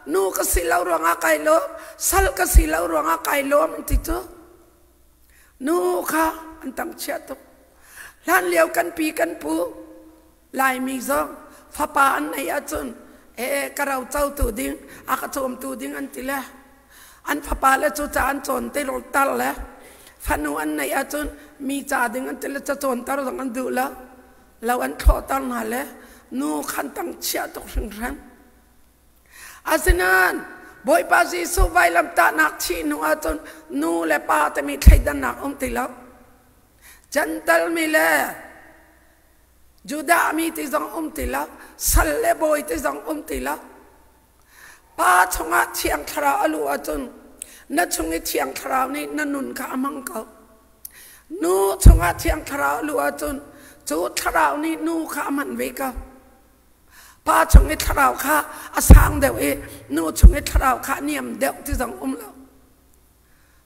nu ka si lo ruangah kai lawm, sal ka si lo ruangah kai lawm an ti cu. Nu kha an tang chia tuk. Hlan lio kan pi kan pu Laimi zong fapa an neih ahcun ee ka ro cotu ding a ka cawmtu ding an ti le an fapa le cu ca an cawn te tar le fanu an neih ahcun mi ca ding an ti le ca cawnter zong an duh lo lo an thlawhter hna le nu khan tang chiah tuk hringhran. Asinain Bawipa Jesuh vailamtahnak thih hnu ahcun nu le pa timi thleidannak um ti lo. Gentle mi le Judah mi ti zong um ti lo, sal le bawi ti zong um ti lo. Pa chungah Thiang Thlarau a luh ahcun na chung i Thiang Thlarau nih na nun kha a hmang ko. Nu chungah Thiang Thlarau a luh ahcun cu Thlarau nih nu kha a hman ve ko. Pa chung i Thlarau kha a sang deuh i nu chung i Thlarau kha a niam deuh ti zong um lo.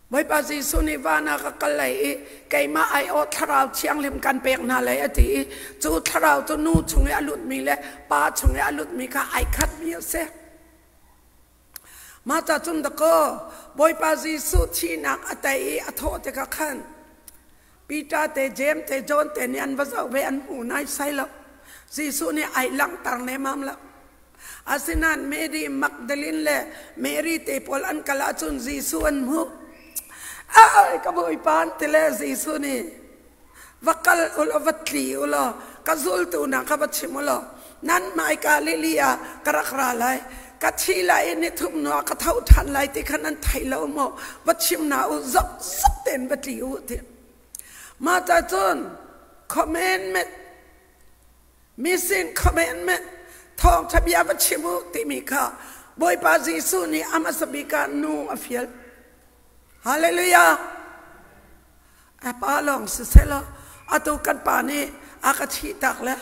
Bawipa Jesuh nih van ah ka kal lai i keimah aiawh Thlarau Thianghlim kan pek hna lai a ti i cu Thlarau cu nu chung i a lutmi le pa chung i a lutmi kha ai khatmi a si. Mah ca cun dakaw Bawipa Jesuh thihnak a tei i a thawh tikah khan Peter te James te John te nih an va zoh ve an hmu naisai lo. Jesuh nih ai langhter nemam lo. Asinain Mary Magdalene le Mary te pawl an kal ahcun Jesuh an hmuh. Ai ka Bawipa an ti le Jesuh nih va kal u law va tli u law ka zultu hna kha va chim u law nan hmaika lili ah ka rak ra lai ka thi lai i ni thum hnu ah ka tho ṭhan lai ti kha nan thei lo maw va chim hna u zok zok tein va tli u ti mah ca cun commandment Missing commandment. Thawngṭha bia va chim u timi kha Bawipa Jesuh nih a hmasa bik ah nu a fial. Hallelujah! A pa lawng siseh atu kan pa nih a ka thih tak le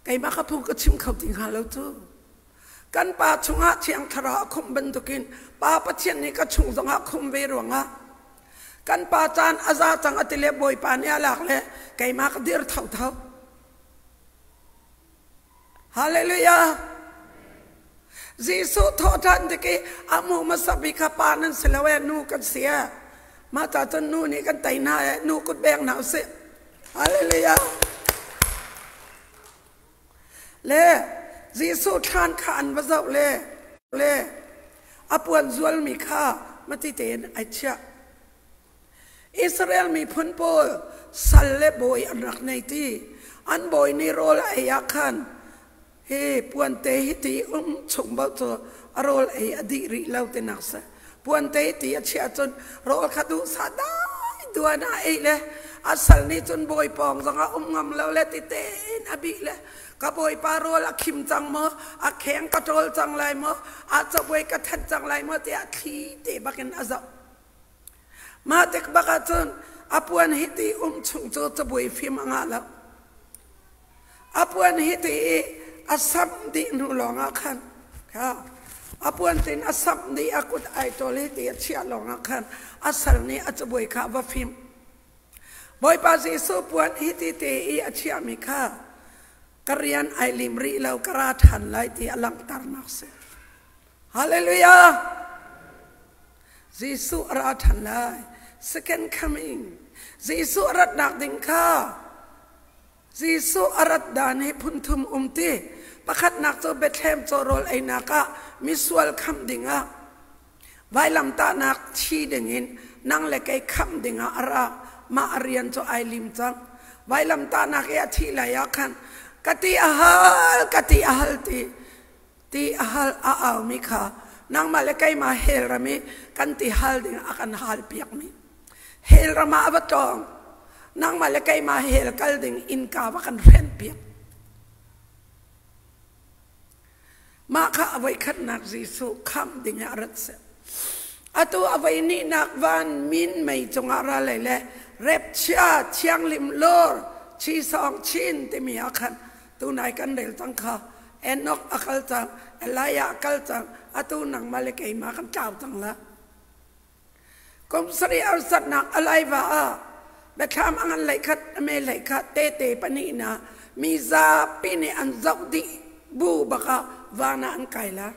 keimah ka phung ka chim kho ti hnga lo cu. Kan pa chungah Thiang Thlarau a khumh bantukin Pa Pathian nih ka chung zongah khum ve ruangah kan pa caan a za cang a ti le Bawipa nih a lak le keimah ka dir thotho. Hallelujah! Jesuh thawhṭhan tik i a hmu hmasa bik kha pa nan si lo ee, nu kan si ee. Mah ca cun nu nih kan tei hna ee, nu kut beng hna usih. Hallelujah! Le Jesuh thlan kha an va zoh le le a puan zualmi kha mati tein ai chiah. Israel miphun pawl sal le bawi an rak nei ti. An bawi nih rawl a ei ah khan hi puante hi ti um chung bo cu a rawl ei a dih rih lo tinak si. Puante hi ti a chiah cun rawl kha duhsah dai duan ah ei le a sal nih cun bawi pawng zongah um ngam lo le ti tein a bih le ka bawipa rawl a khim cang maw a kheng ka ṭawl cang lai maw a cabuai ka that cang lai maw tiah thli te bakin a zoh. Mah tik bak ahcun a puan hi ti um chung cu cabuai fim a ngah lo. A puan hi ti i a samh dih hnu lawngah khan kha a puan tin a samh dih a kut ai ṭawl hi ti a chiah lawngah khan a sal nih a cabuai kha a va fim. Bawipa Jesuh puan hi ti te i a chiahmi kha ka rian ai lim rih lo ka ra ṭhan lai ti a langhternak si. Hallelujah! Jesuh a ra ṭhan lai. Second coming. Jesuh a ratnak ding kha Jesuh a rat dan hi phunthum um ti. Pakhatnak cu Bethlehem cawrawl einak ah misual khamh dingah vailamtahnak thi dingin nang le kei khamh dingah a ra. Mah a rian cu ai lim cang. Vailamtahnak i a thih lai ah khan ka ti a hal, ka ti a hal ti ti a hal a aumi kha nangmah le keimah hell ram i kan ti hal ding a kan hal piakmi hell ram ah a va tlawng nangmah le keimah hell kal ding innka va kan hrenh piak mah kha a voikhatnak Jesuh khamh ding ah a rat seh atu a voi nihnak van min mei cungah ra lei le repchia thianghlim lor chi song chin timi ah khan tunai kan rel cang kha Enoch a kal cang Elijah a kal cang atu nangmah le keimah kan tlau cang la kum sarih arsatnak alaiva ah biathlam a ngan lei khat a me lei khat tete pahnih na mi zapi nih an zoh dih bu bak ah van ah an kai la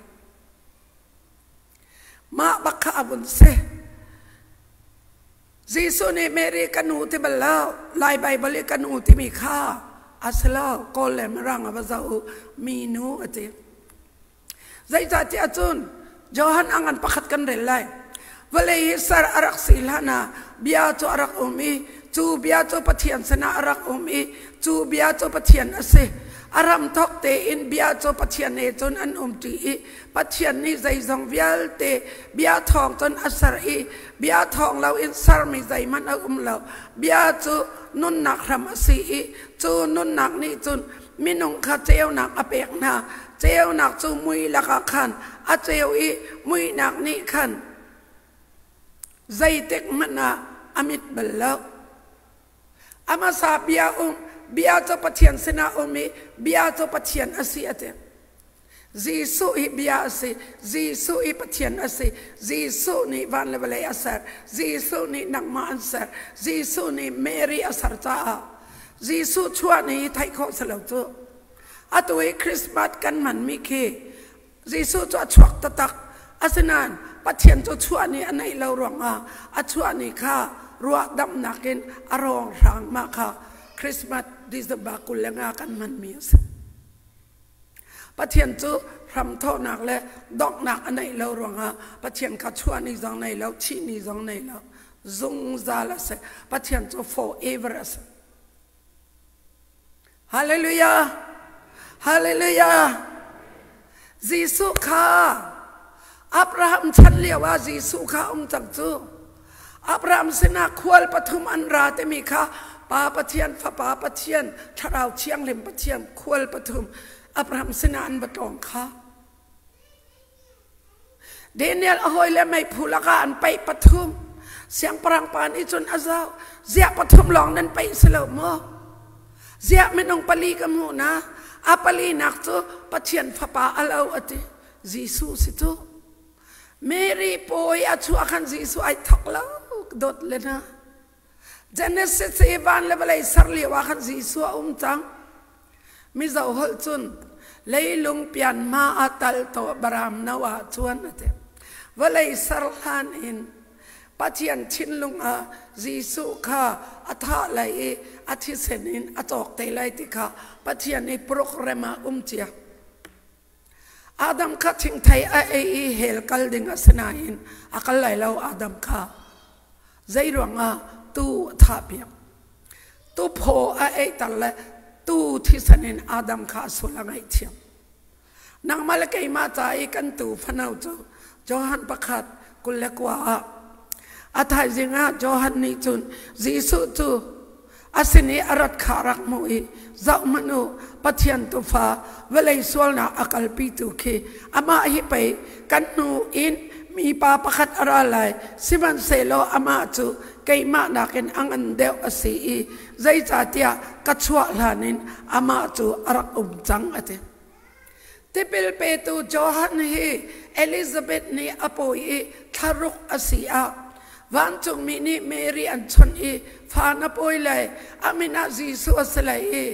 mah bak kha a vun si Jesuh nih Mary ka nu ti bal lo Lai Baibal i ka nu timi kha a si lo Kawl le Mirang a va zoh u mi nu a ti zeicahtiah cun Johan a ngan pakhat kan rel lai vawlei hi ser a rak si hlan ah bia cu a rak um i cu bia cu Pathian sinah a rak um i cu bia cu Pathian a si a ram thawk tein bia cu Pathian he cun an um ṭi i Pathian nih zeizong vialte bia thawng cun a ser i bia thawng loin sermi zeihmanh a um lo. Bia cu nunnak hram a si i cu nunnak nih cun minung kha ceunak a pek hna. Ceunak cu mui lakah khan a ceu i muihnak nih khan zeitik hmanh ah a mit bal lo. A hmasa bia um, bia cu Pathian sinah um i bia cu Pathian a si a ti. Jesuh hi bia a si. Jesuh hi Pathian a si. Jesuh nih van le vawlei a ser. Jesuh nih nangmah an ser. Jesuh nih Mary a ser caah Jesuh chuah ni hi theih khawh si lo cu. Atu hi Christmas kan hmanmi khi Jesuh cu a chuak taktak. Asinain Pathian cu chuah ni a neih lo ruangah a chuah ni kha ruah damnak in a rawng hrang mah kha Christmas December 25 kan hmanmi a si. Pathian cu hramthawhnak le donghnak a neih lo ruangah Pathian kha chuah ni zong nei lo, thih ni zong nei lo. Zungzal a si. Pathian cu forever a si. Hallelujah! Hallelujah! Jesuh kha Abraham chan lio ah Jesuh kha um cang cu. Abraham sinah khual pathum an ra timi kha Pa Pathian, Fapa Pathian, Thlarau Thianghlim Pathian khual pathum. Abraham sinah an va tlawng kha. Daniel a hawi le meiphu lakah an paih pathum. Siangpahrang pa nih cun a zoh. Ziah pathum lawng nan paih si lo maw? Ziah minung pali ka hmuh na? A palinak cu Pathian fapa a lo a ti. Jesuh si cu. Mary pawi a chuah khan Jesuh ai thok lo dawt le na. Genesis i van le vawlei ser lio ah khan Jesuh a um cang. Mizo holh cun leilung pian hma a tal to baram no ah chuan a ti. Vawlei ser hlan in Pathian thinlung ah Jesuh kha a thah lai i a thisen in a cawk te lai ti kha Pathian i program ah um cia. Adam kha thingthei a ei i hell kal ding a si nain a kal lai lo Adam kha. Zei ruangah tu a thah piak. Tu phaw a eiter le tu thisen in Adam kha a sual a ngaihthiam. Nangmah le keimah ca i kan tu fano cu Johan pakhat 29 ah a thaizing ah Johan nih cun Jesuh cu a sin i a rat kha a rak hmuh i zohhmanh u Pathian tufa vawlei sualnak a kalpitu khi amah hi pei kan hnu in mipa pakhat a ra lai sihmanhsehlaw amah cu keimah nakin a ngan deuh a si i zeicahtiah ka chuah hlan in amah cu a rak um cang a ti. Tipil petu Johan hi Elizabeth nih a pawi i thlaruk a si ah vancungmi nih Mary an chawnh i fa na pawi lai, a min ah Jesuh a si lai i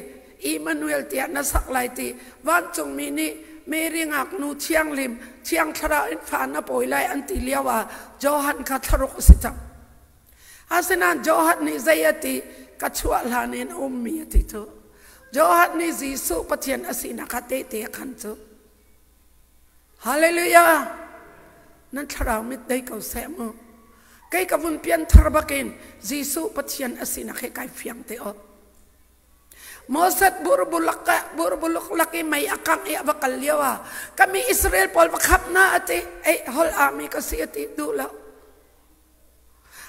Emmanuel tiah na sak lai ti vancungmi nih Mary ngaknu thianghlim Thiang Thlarau in fa na pawi lai an ti lio ah Johan kha thlaruk a si cang. Asinain Johan nih zei a ti? Ka chuah hlan in a ummi a ti cu. Johan nih Jesuh Pathian a sinak kha tehte a khan cu. Hallelujah! Nan thlarau mit dei ko seh mu. Kei ka vun pian thar bakin Jesuh Pathian a sinak he kai fiang te awk. Moses burbulak burbuluk lak i mei a kangh i a va kal lio ah kami Israel pawl va khap na ati ei hol ami ka si ati duh lo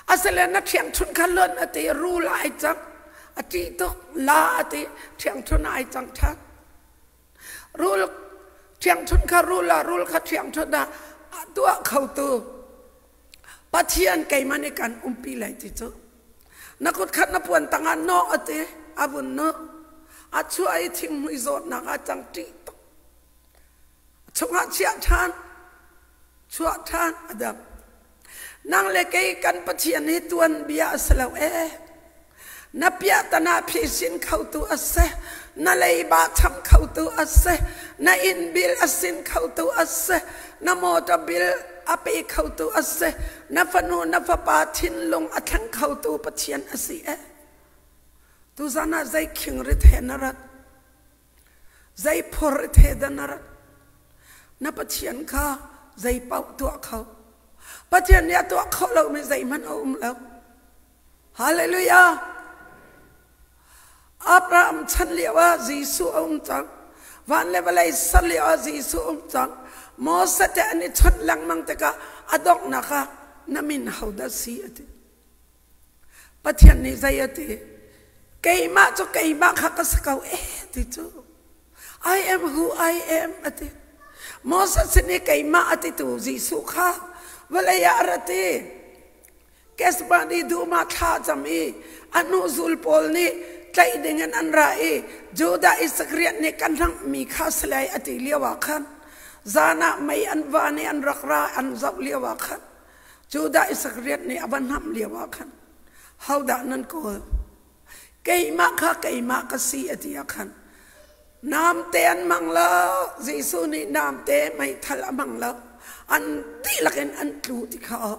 Asile na ṭhiangṭhunh kha lonh a ti, rul ah ai cang. A ṭih tuk, la a ti, ṭhiangṭhunh ah ai cang ṭhan. Rul ṭhiangṭhunh kha rul ah, rul kha ṭhiangṭhunh ah a tuah khotu Pathian keimah nih kan umpi lai ti cu. Na kut khat na puan tangah nawh a ti, a vun nawh. A chuah i thinghmui zawtnak ah cang ṭih tuk. Chungah chiah ṭhan, chuah ṭhan a dam. Nang le kei kan Pathian hi tuanbia a si lo ee. Na piahtana phisin khotu a si. Na leiba cham khotu a si. Na inn bill a sin khotu a si. Na motor bill a pe khotu a si. Na fanu na fapa thinlung a thleng khotu Pathian a si ee. Tuzan ah zei khing rit he na rat? Zei phor the dah na rat? Na Pathian kha zei paoh tuah kho. Pathian nih a tuah khawh lomi zeihmanh a um lo. Hallelujah! Abraham chan lio ah Jesuh a um cang. Van le vawlei ser lio ah Jesuh um cang. Moses te an i chawnh lengmang tikah a donghnak ah na min hodah si a ti. Pathian nih zei a ti? Keimah cu keimah kha ka si ko eh ti cu. I am who I am a ti. Moses sin i keimah a titu Jesuh kha vawlei ah a ra ti. Kesbani duma thla cam i a hnuzul pawl nih tlaih dingin an ra i Judah Iskariot nih kan hlangmi kha si lai a ti lio ah khan zan ah mei an van i an rak ra an zoh lio ah khan Judah Iskariot nih a va hnamh lio ah khan hodah nan kawl? Keimah kha keimah ka si a ti ah khan namte an hmang lo. Jesuh nih namte meithal a hmang lo. An dihlak in an tlu ti kha aw.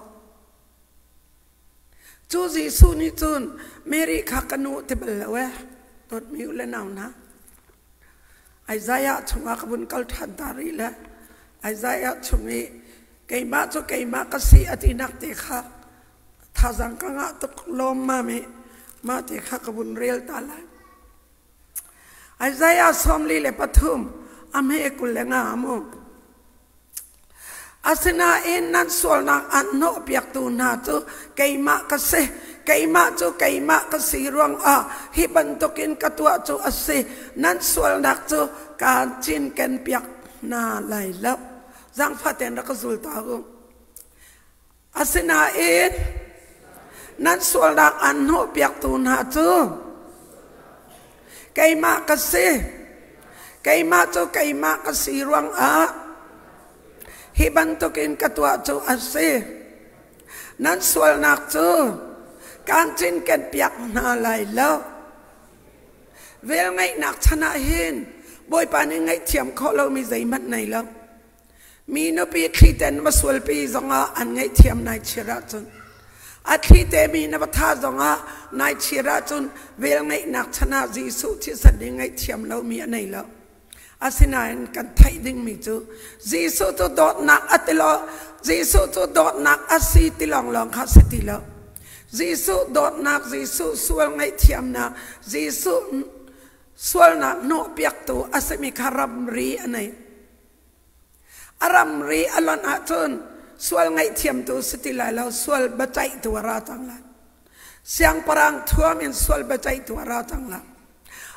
Cu Jesuh nih cun Mary kha ka nu ti bal lo eh. Dawtmi u le nau hna. Isaiah chungah ka vun kal ṭhan ta rih le Isaiah chung i keimah cu keimah ka si a tinak te kha thazang ka ngah tuk lawm mami mah te kha ka vun rel ta lai. Isaiah 43 a hme 25 mu. Asinain nan sualnak an hnawhpiaktu hna cu keimah ka si. Keimah cu keimah ka si ruangah hi bantukin ka tuah cu a si. Nan sualnak cu kaan cinken piak hna lai lo. Zaangfah tein rak ka zul ta u. Asinain nan sualnak aan hnawhpiaktu hna cu keimah ka si. Keimah cu keimah ka si ruangah hi bantukin ka tuah cu a si. Nan sualnak cu kaan cinkenpiak hna lai lo. Velngeihnak chan ah hin Bawipa nih ngaihthiam khawh lomi zeihmanh nei lo. Mi nupi thliten va sualpi zongah an ngaihthiam nai chir ahcun a thlite mi na va tha zongah nai chir ahcun velngeihnak chan ah Jesuh thisen nih ngaihthiam lomi a nei lo. Asinain kan theih dingmi cu Jesuh cu dawtnak a ti lo Jesuh cu dawtnak a si ti lawnglawng kha si ti lo. Jesuh dawtnak, Jesuh sual ngaihthiamnak, Jesuh sualnak hnawhpiaktu a simi kha ramri a nei. A ramri a lonh ahcun sual ngaihthiamtu si ti lai lo, sual biaceihtu a ra cang lai. Siangpahrang thuam in sual biaceihtu a ra cang lai.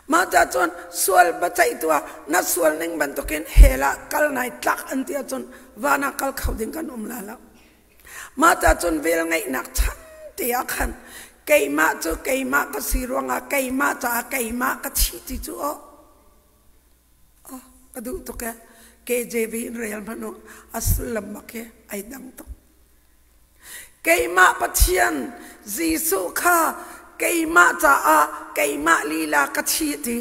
Mah ca cun sual biaceihtu ah na sual ning bantukin hell ah kal nai tlak an ti ahcun van ah kal kho ding kan um lai lo. Mah ca cun velngeihnak chan te ah khan keimah cu keimah ka si ruangah keimah caah keimah ka thi ti cu aw oh, ka duh tuk e KJV in rel hmanh u a sullam bak hi ai dang tuk. Keimah Pathian Jesuh kha keimah caah keimah lila ka thi ti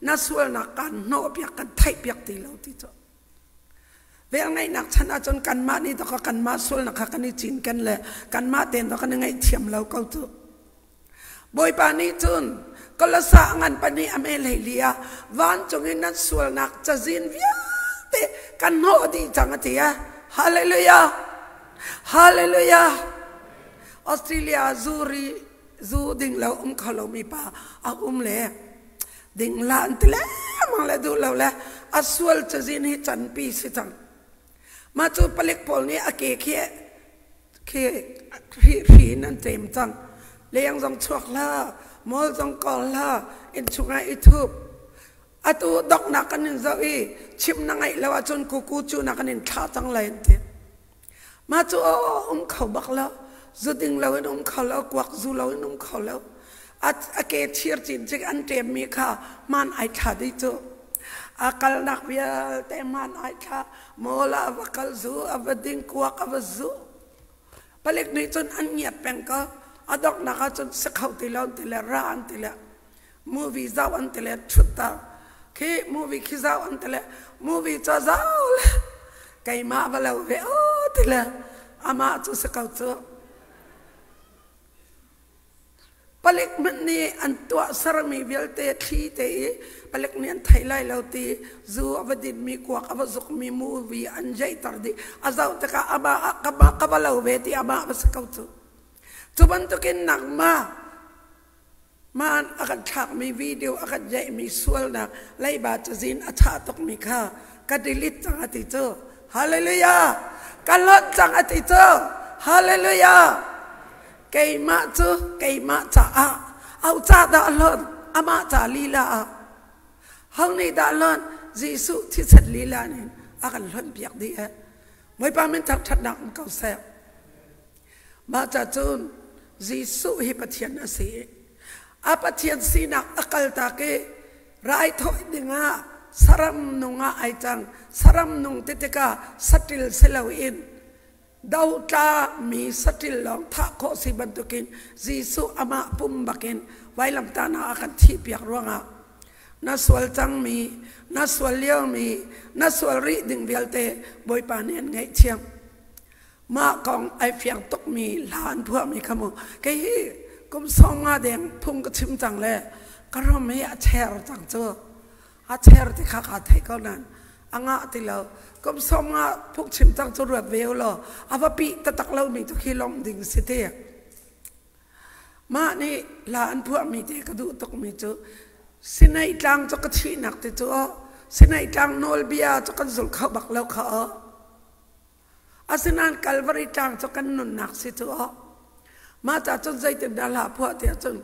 na sualnak kan hnawhpiak kan theihpiak ti lo ti cu. Velngeihnak chan ahcun kanmah nih dawk kanmah sualnak kha kan i cinken le kanmah tein dawk kan i ngaihthiam lo ko cu. Bawipa nih cun Kolasa ngan pahnih a me hleili ah vancung in nan sualnak cazin vialte kan hnawh dih cang a ti a. Hallelujah! Hallelujah! Australia zuri zu ding lo um kho lomi pa a um le ding la an ti lengmang le duh lo le a sual cazin hi canpi si cang. Mah cu palik pawl nih a ke khi khi hri in an ṭem cang. Leng zong chuak hlah, mawl zong kawl hlah, inn chungah i thup. Atu doknak kan in zoh i chim na ngaih lo ahcun kuku cu na kan in thlah cang lai an ti. Mah cu um kho bak lo. Zu ding lo in um kho lo, kuak zu lo in um kho lo. A ke thir cincik an ṭemmi kha hmaan ai thla dih cu. A kalnak vialte hmaan ai thla. Mawl ah a va kal zu, a va ding kuak a va zu. Palik nih cun an ngiat peng ko. A donghnak ah cun si kho ti lo an ti le ra an ti le movie zoh an ti le ṭhut ta. Khi movie khi zoh an ti le movie cu a zoh le keimah va lo ve aw ti le amah cu si ko cu. Palik hmanh nih an tuah sermi vialte thli te i palik nih an thei lai lo ti zu a va dinmi kuak a va zukmi movie an jeihter dih a zoh tikah amah ka ka va lo ve ti amah va si ko cu. Cu bantukin nangmah man a kan thlakmi video a kan jeihmi sualnak leiba cazin a chah tukmi kha ka delete cang a ti cu. Hallelujah! Ka lonh cang a ti cu. Hallelujah! Keimah cu keimah caah au ca dah a hlonh amah ca lila ah ho nih dah hlonh Jesuh thisen lila nih a kan hlonh piak dih e Bawipa min thangṭhatnak um ko seh mah ca cun Jesuh hi Pathian a si i a Pathian sinak a kaltak i raithawi dingah saram nung ah ai cang saram nung ti tikah saṭil si loin Dotla mi saṭil lawng thah khawh si bantukin Jesuh amah pum bakin vailamtahnak a kan thihpiak ruangah na sual cangmi, na sual liomi, na sual rih ding vialte Bawipa nih an ngaihthiam. Mah kong ai fiang tukmi hla an phuahmi kha mu kei hi kum 50 deng phung ka chim cang le ka ram hi a cher cang cu. A cher ti kha kaa theih ko nain a ngah ti lo. Kum 50 phungchim cang cu ruat ve u law a va pih taktak lomi tu khi lawmh ding si ti. Mah nih hla an phuahmi te ka duh tukmi cu Sinai tlang cu ka thihnak ti cu aw Sinai tlang nawlbia cu kan zul kho bak lo kha aw. Asinain Calvary tlang cu kan nunnak si cu aw. Mah ca cun zeitindah hla phuah ti ahcun.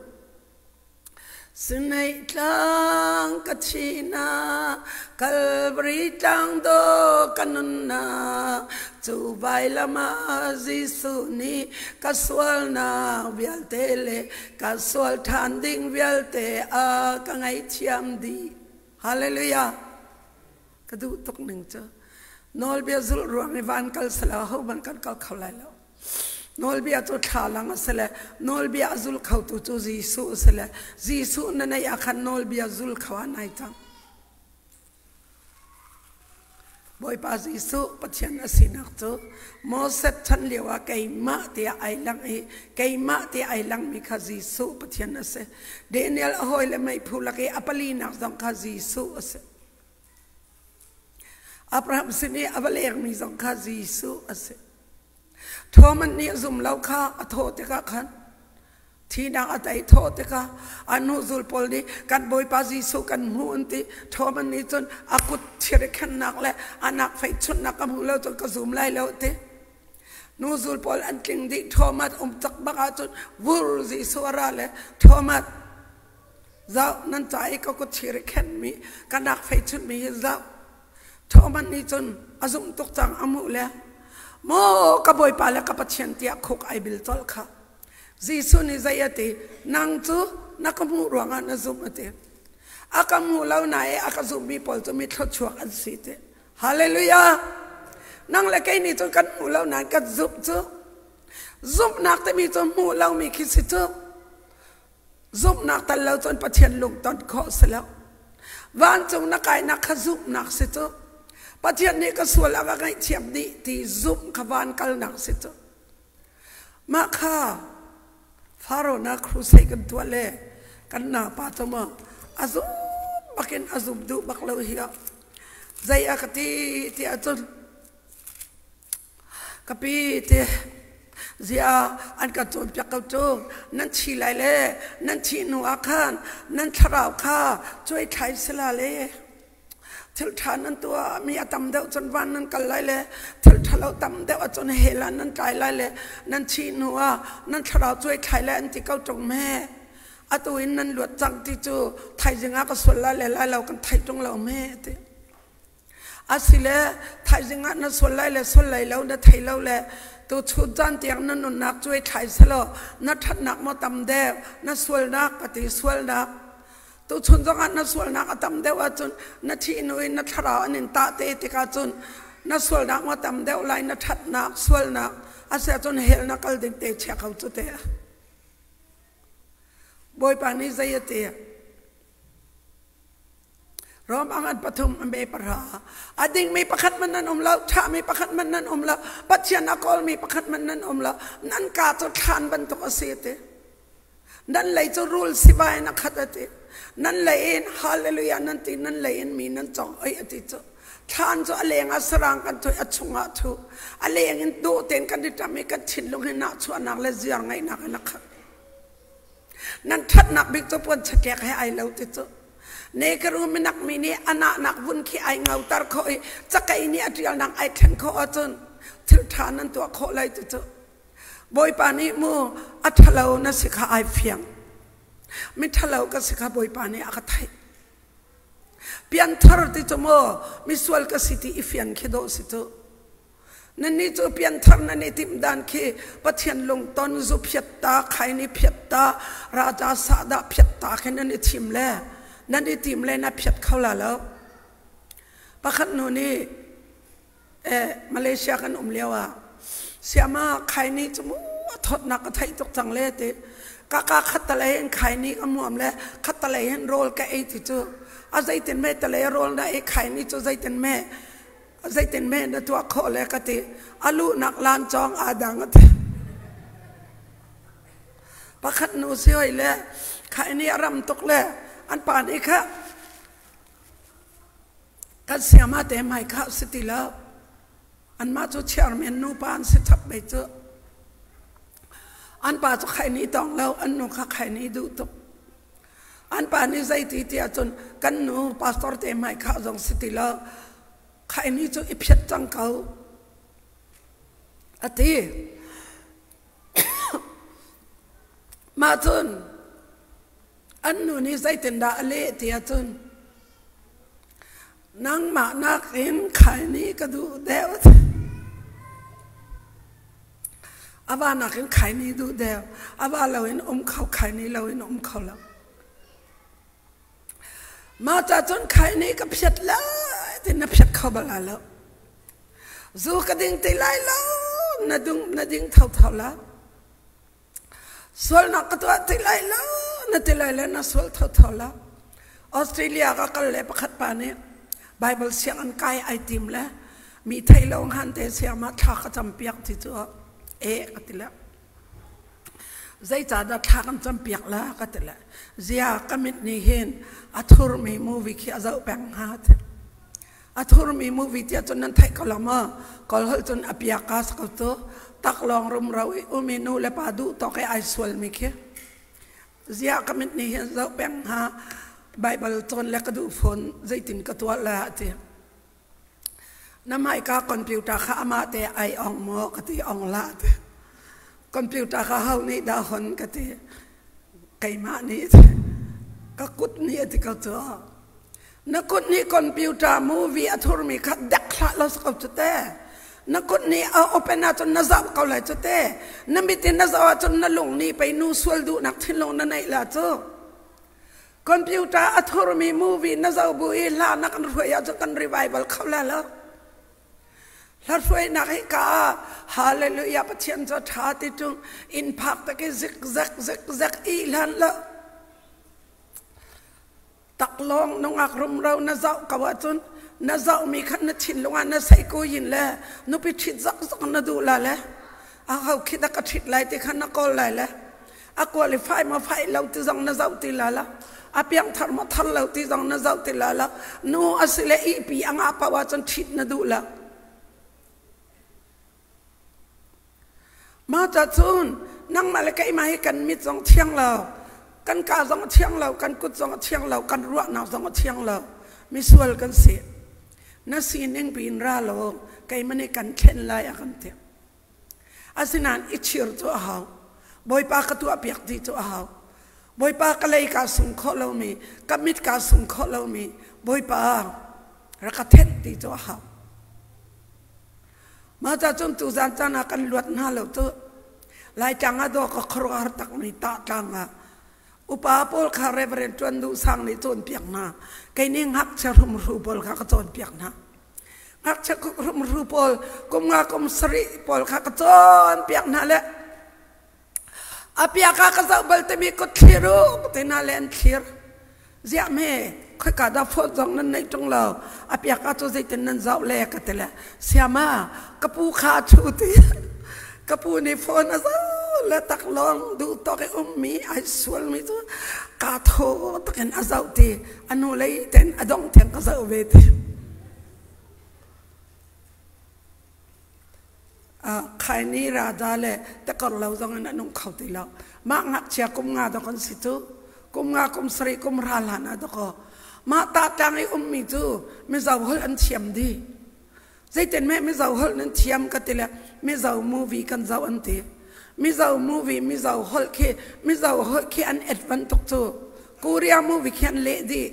Sinai tlang ka thihnak, Kalvari tlang dawh ka nunnak, cu vailam ah Jesuh nih ka sualnak vialte le ka sual ṭhan ding vialte a ka ngaihthiam dih. Hallelujah! Ka duh tuk ning cu. Nawlbia zulh ruang i van kal selaw hohmanh kan kal kho lai lo. Nawlbia cu thlalang a si le nawlbia a zul khotu cu Jesuh a si le Jesuh na neih ah khan nawlbia zul kho ah nai cang. Bawipa Jesuh Pathian a sinak cu Moses chan lio ah keimah tiah ai lang i keimah tiah ai langmi kha Jesuh Pathian a si. Daniel a hawi le meiphu lak i a palinak zong kha Jesuh a si. Abraham sin i a va lengmi zong kha Jesuh a si. Thomas nih a zum lo kha a thawh tikah khan thinak a tei thawh tikah an hnuzul pawl nih kan Bawipa Jesuh kan hmu an ti. Thomas nih cun a kut thir i khennak le a nak fei chunhnak ka hmu lo cun ka zum lai lo ti. Nuzul pawl an tling dih Thomas um cak bak ahcun vur Jesuh a ra le Thomas Zoh, nan ca i ka kut thir i khenhmi, ka nak fei chunhmi hi zoh. Thomas nih cun a zumh tuk cang a hmuh le maw ka Bawipa le ka Pathian tiah khuk ai bil colh kha. Jesuh nih zei a ti? Nang cu na ka hmuh ruangah na zumh a ti. A ka hmu lo na i a ka zummi pawl cu mi thluachuak an si ti. Hallelujah! Nang le kei nih cun kan hmuh lo nain kan zumh cu. Zumhnak timi cu hmuh lomi khi si cu. Zumhnak tal lo cun Pathian lungton khawh si lo. Vancung na kainak kha zumhnak si cu. Pathian nih ka sual a ka ngaihthiam dih ti zumh kha van kalnak si cu. Mah kha Faro na crusade kan tuah le kan napa cu maw a zum bakin a zum duh bak lo hi zei a ka ti ti ahcun Ka pi ti ziah an kan cawnpiak ko cu nan thi lai le nan thih hnu ah khan nan thlarau kha cuai thlai sila le thil ṭha nan tuah mi a tam deuh cun van nan kal lai le thil ṭhalo tam deuh ahcun hell ah nan tlai lai le nan thih hnu ah nan thlarau cuai thlai lai an ti ko ṭung me atu in nan luat cang ti cu thaizing ah ka sual lai le lai lo kan theih ṭung lo me ti Asile thaizing ah na sual lai le sual lai lo na thei lo le tu chun caan tiang na nunnak cuai thlai selaw na ṭhatnak maw tam deuh na sualnak ka ti sualnak tu chun zongah na sualnak a tam deuh ahcun na thih hnu in na thlarau an in tah te tikah cun na sualnak maw tam deuh lai na ṭhatnak sualnak asiahcun hell na kal ding te chia ko cu te Bawipa nih zei a ti Rom ang an pathum a me pahra. A dingmi pakhat man nan um lo, ṭhami pakhat man nan um lo, Pathian a kawlmi pakhat man nan um lo. Nan ka cu thlan bantuk a si ti. Nan lei cu rul sivai in a khat a ti. Nan lei in hallelujah nan ti, nan lei in mi nan cong oi a ti cu. Thlan cu a leng ah sarang kan thoi, a chungah thu. A leng in dawh tein kan i ṭam i kan thinlung hi nahchuahnak le ziar ngaihnak in a khat. Nan ṭhatnak bik cu puan chatlek he ai lo ti cu. Nekaru minak mi nih a nahnak vun khi ai ngauter khawh i cakei nih a ṭialnak ai thlen khawh ahcun thil ṭha nan tuah khawh lai ti cu. Bawipa nih mu a ṭhalo na si kha ai fiang. Mi ṭhalo ka si kha Bawipa nih a ka theih. Pianthar ti cu mu misual ka si ti i fian khi dawh si cu. Nannih cu pianthar nan i timh dan khi Pathian lungton zu phiat ta, khaini phiat ta, raja sahdah phiat ta khi nan i thim le nan i tim le na phiat kho la lo. Pakhat nu nih eh, Malaysia kan um lio ah siama khaini cu mu a thawtnak ka theih tuk cang le ti kaka khattalei in khaini ka muam le khattalei hin rawl ka ei ti cu a zeitin me talei rawl na ei khaini cu zeitin me Zeitin me na tuah khawh le ka ti. A luhnak laan cawng aa dang a ti. Pakhat nu si hoi le khai ni a ram tuk le an pa nih kha kan siama te mai kha si ti lo. Anmah cu chairman nu pa an si chap ve cu. An pa cu khai ni tong lo, an nu kha khai ni duh tuk. An pa nih zeiti tiah cun kan nu pastor te hmai kha zong si ti lo khaini cu i phiat cang ko a ti. Mah cun An nu nih zeitindah a leh ti ahcun nangmah nakin khaini ka duh deuh. A va nakin khaini duh deuh. A va loin um kho khaini loin um kho lo. Mah ca cun khaini ka phiat lai ti na phiat kho bal lai lo. Zu ka ding ti lai lo na dung na ding thotho la. Sualnak ka tuah ti lai lo na ti lai le na sual thotho la. Australia ka kal le pakhat pa nih Bible sianginn kai ai tim le mi thei lo han te siang ma thla ka cam piak ti cu e ka ti le. Zeicahdah thla kan campiak la ka ti le zia ka mit nih hin a thurmi movie khi a zoh peng hnga ti. A thurmi movie tiah cun nan theih ko lo maw? Kawl holh cun a piaka si ko cu. Taklawng rumro i umi nu le pa duh tawk i ai sualmi khi. Zia ka mit nih hin zoh peng hnga Bible cawn le ka duh fawn zeitin ka tuah la ti. Na hmaika computer kha amah te ai ong maw ka ti ong la ti. Computer kha ho nih dah hon ka ti. Keimah nih ka kut nih a ti ko cu. Na kut nih computer movie a thurmi kha dek hlah lo ko cu te. Na kut nih a open ahcun na zoh ko lai cu te. Na mit in na zoh ahcun na lung nih pei nu sual duhnak thinlung na neih la cu. Computer a thurmi movie na zoh bu i hla na kan hruai ahcun kan revival kho la lo. Hla hruainak hi ka ah hallelujah Pathian cu tha ti tung inn phak tak i zik zek zik zek i hlan lo. Taklawng nungak rumro na zoh ko ahcun na zohmi khan na thinlung ah na sei ko yin le nupi ṭhit zok zok na duh la le a ho khi dah ka ṭhit lai ti kha na kawl lai le a qualify maw fai lo ti zong na zoh ti la la a piangthar maw thar lo ti zong na zoh ti la la nu a si le ihpi a ngah paoh ahcun ṭhit na duh la mah ca cun nangmah le keimah hi kan mit zong thiang lo kan ka zong a thiang lo kan kut zong a thiang lo kan ruahnak zong a thiang lo misual kan si na sining piin ra lo keimah nih kan thlen lai a kan ti Asinain i chir cu a hau. Bawipa ka tuahpiak ti cu a hau. Bawipa ka lei kaa sung khawh lomi, ka mit kaa sung khawh lomi, Bawipa rak ka thenh ti cu a hau. Mah ca cun tuzan caan ah kan luat hna lo cu. Laitlang ah dawh ka khuaruahhar takmi tah tlang ah upa pawl kha Reverend Ṭuan Duh Sang nih cawnpiak hna. Kei nih ngakchia hrumhru pawl kha ka cawnpiak hna. Ngakchia hrumhru pawl kum nga kum sarih pawl kha ka cawnpiak hna le a piak ah ka zoh bal timi kut thlir u ti hna le an thlir. Ziah hme khoika dah phone zong nan neih ṭung lo a piak ah cu zeitin nan zoh le ka ti le siama ka pu kha a ṭhu ti ka pu nih phone a zoh le taklawng duh tawk i ummi ai sualmi cu kaa thaw takin a zoh ti a nu lei ten a dong tiang ka zoh ve ti. Khaini raja le takor lo zong in an um kho ti lo. Mah ngakchia kum nga dok an si cu. Kum nga kum sarih kum ra hlan ah dok mah ta tlang i ummi cu Mizo holh an thiam dih. Zeitin meh Mizo holh nan thiam ka ti le Mizo movie kan zoh an ti. Mizo movie Mizo holh khi Mizo holh khi an et bantuk cu Korea movie khi an leh dih.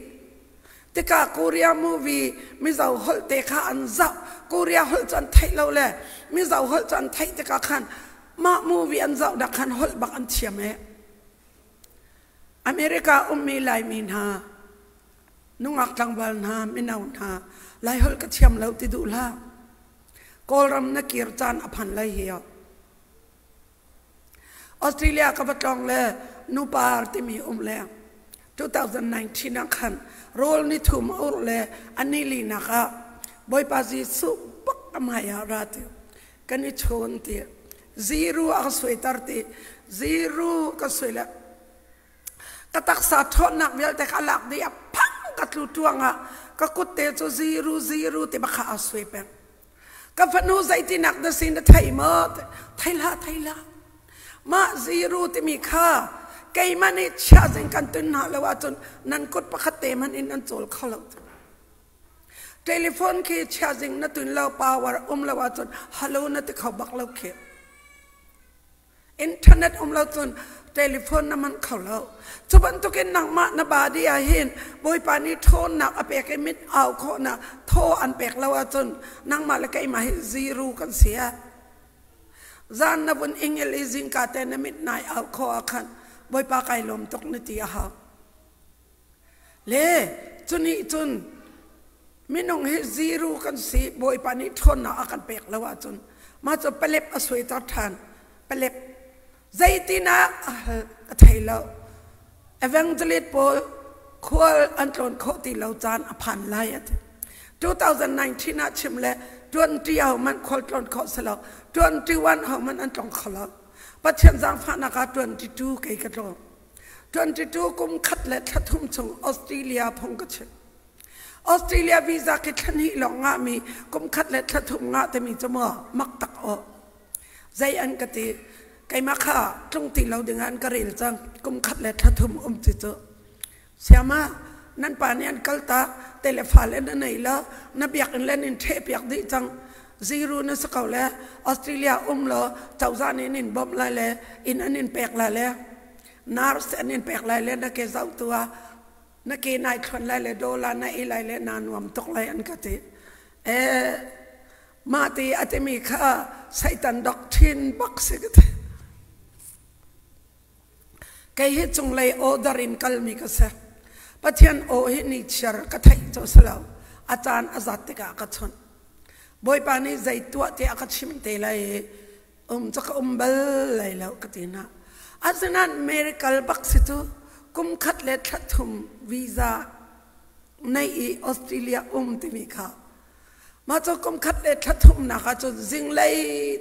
Tikah Korea movie Mizo holh te kha an zoh. Korea holh cu an theih lo le Mizo holh cu an theih tikah khan mah movie an zoh dak khan holh bak an thiam e. America ummi Laimi hna, nungak tlangval hna, mino hna, Lai holh ka thiam lo ti duh hlah. Kawlram na kir caan a phan lai hi. Australia ka va tlawng le nupar timi um le 2019 ah khan rawl ni thum a urh le a ni linak ah Bawipa Jesuh bak a hmai ah ra ti kan i chawn ti zero a ka suaiter ti zero ka sui le ka taksa ṭhawnnak vialte kha a lak dih a phang ka tlu ṭuang ah ka kut te cu zero zero ti bak kha aa sui peng Ka fanu zeitinak na si na thei maw? Thei hlah, thei hlah. Mah zero timi kha keimah nih chia zing kan tun hna lo ahcun nan kut pakhat te hmanh in nan cawl kho lo. Telephone khi chia zing na tun lo power um lo ahcun hello na ti kho bak lo khi. Internet um lo cun telephone na man kho lo. Cu bantukin nangmah na body ah hin Bawipa nih ṭhawnnak a pek i mit au khawhnak thaw an pek lo ahcun nangmah le keimah hi zero kan si a. Zan na vun ingel i zingka te na mit nai au khawh ah khan Bawipa kai lawm tuk na ti a hau. Le cunih cun minung hi zero kan si Bawipa nih ṭhawnnak a kan pek lo ahcun mah cu palep a suaiter ṭhan palep zeitinah a hal ka thei lo evangelist pawl khual an tlawn khawh ti lo caan a phan lai a ti 2019 ah chim le 20 ho man khual tlawn khawh si lo 21 ho man an tlong kho lo Pathian zaangfahnak ah 22 kei ka tlawng 22 kum khat le thla thum chung Australia phung ka chim Australia visa khi thla hnih lawng ngahmi kum khat le thla thum ngah timi cu maw mak tak aw zei an ka ti keimah kha tlung ti lo ding ah an ka rel cang kum khat le thla thum um ti cu siama nan pa nih an kal tak telefa le na nei lo na biakinn le nin ṭheh piak dih cang zero na si ko le Australia um law cozah nih nin bawmh lai le inn an in pek lai le nurse an in pek lai le na ke zoh tu ah na ke nai thluan lai le dollar na ei lai le naa nuam tuk lai an ka ti eh mah ti a timi kha satan doctrine bak si ka ti kei hi cunglei order in kalmi ka si Pathian aw hi ni chiar ka theih cu si lo a caan a zat tikah ka chawnh Bawipa nih zei tuah ti a ka chimh te lai i um cu ka um bal lai lo ka ti hna asinain miracle bak si cu kum khat le thla thum visa nei i Australia um timi kha mah cu kum khat le thla thum nak ah cun zinglei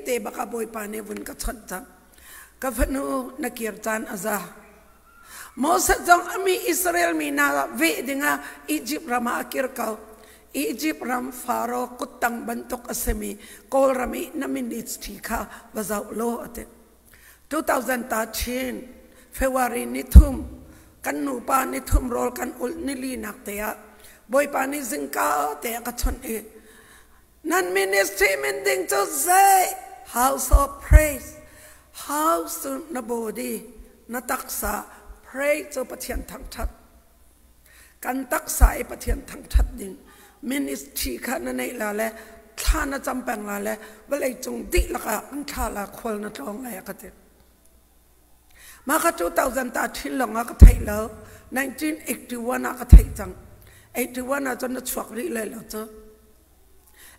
te bak ah Bawipa nih vun ka chawnh cang ka fanu na kir caan a za Moses zong a mi Israel mi hna veh dingah Egypt ram ah a kir ko. Egypt ram Faro kuttang bantuk a simi Kawlram i na ministry kha va zoh law a ti. 2013 February ni thum kan nupa ni thum rawl kan ulh nili nak te ah Bawipa nih zingka te a ka chawnh i nan ministry min ding cu zei House of Praise House cu na body na taksa pray cu Pathian thangṭhat kan taksa i Pathian thangṭhat ding ministry kha na neih la le thla na cam peng la le vawlei cung dihlak ah an thla la khual na tlawng lai a ka ti mah kha 2000 ta ṭhin lawng ah ka theih lo 1981 ah ka theih cang 81 ah cun na chuak rih lai lo cu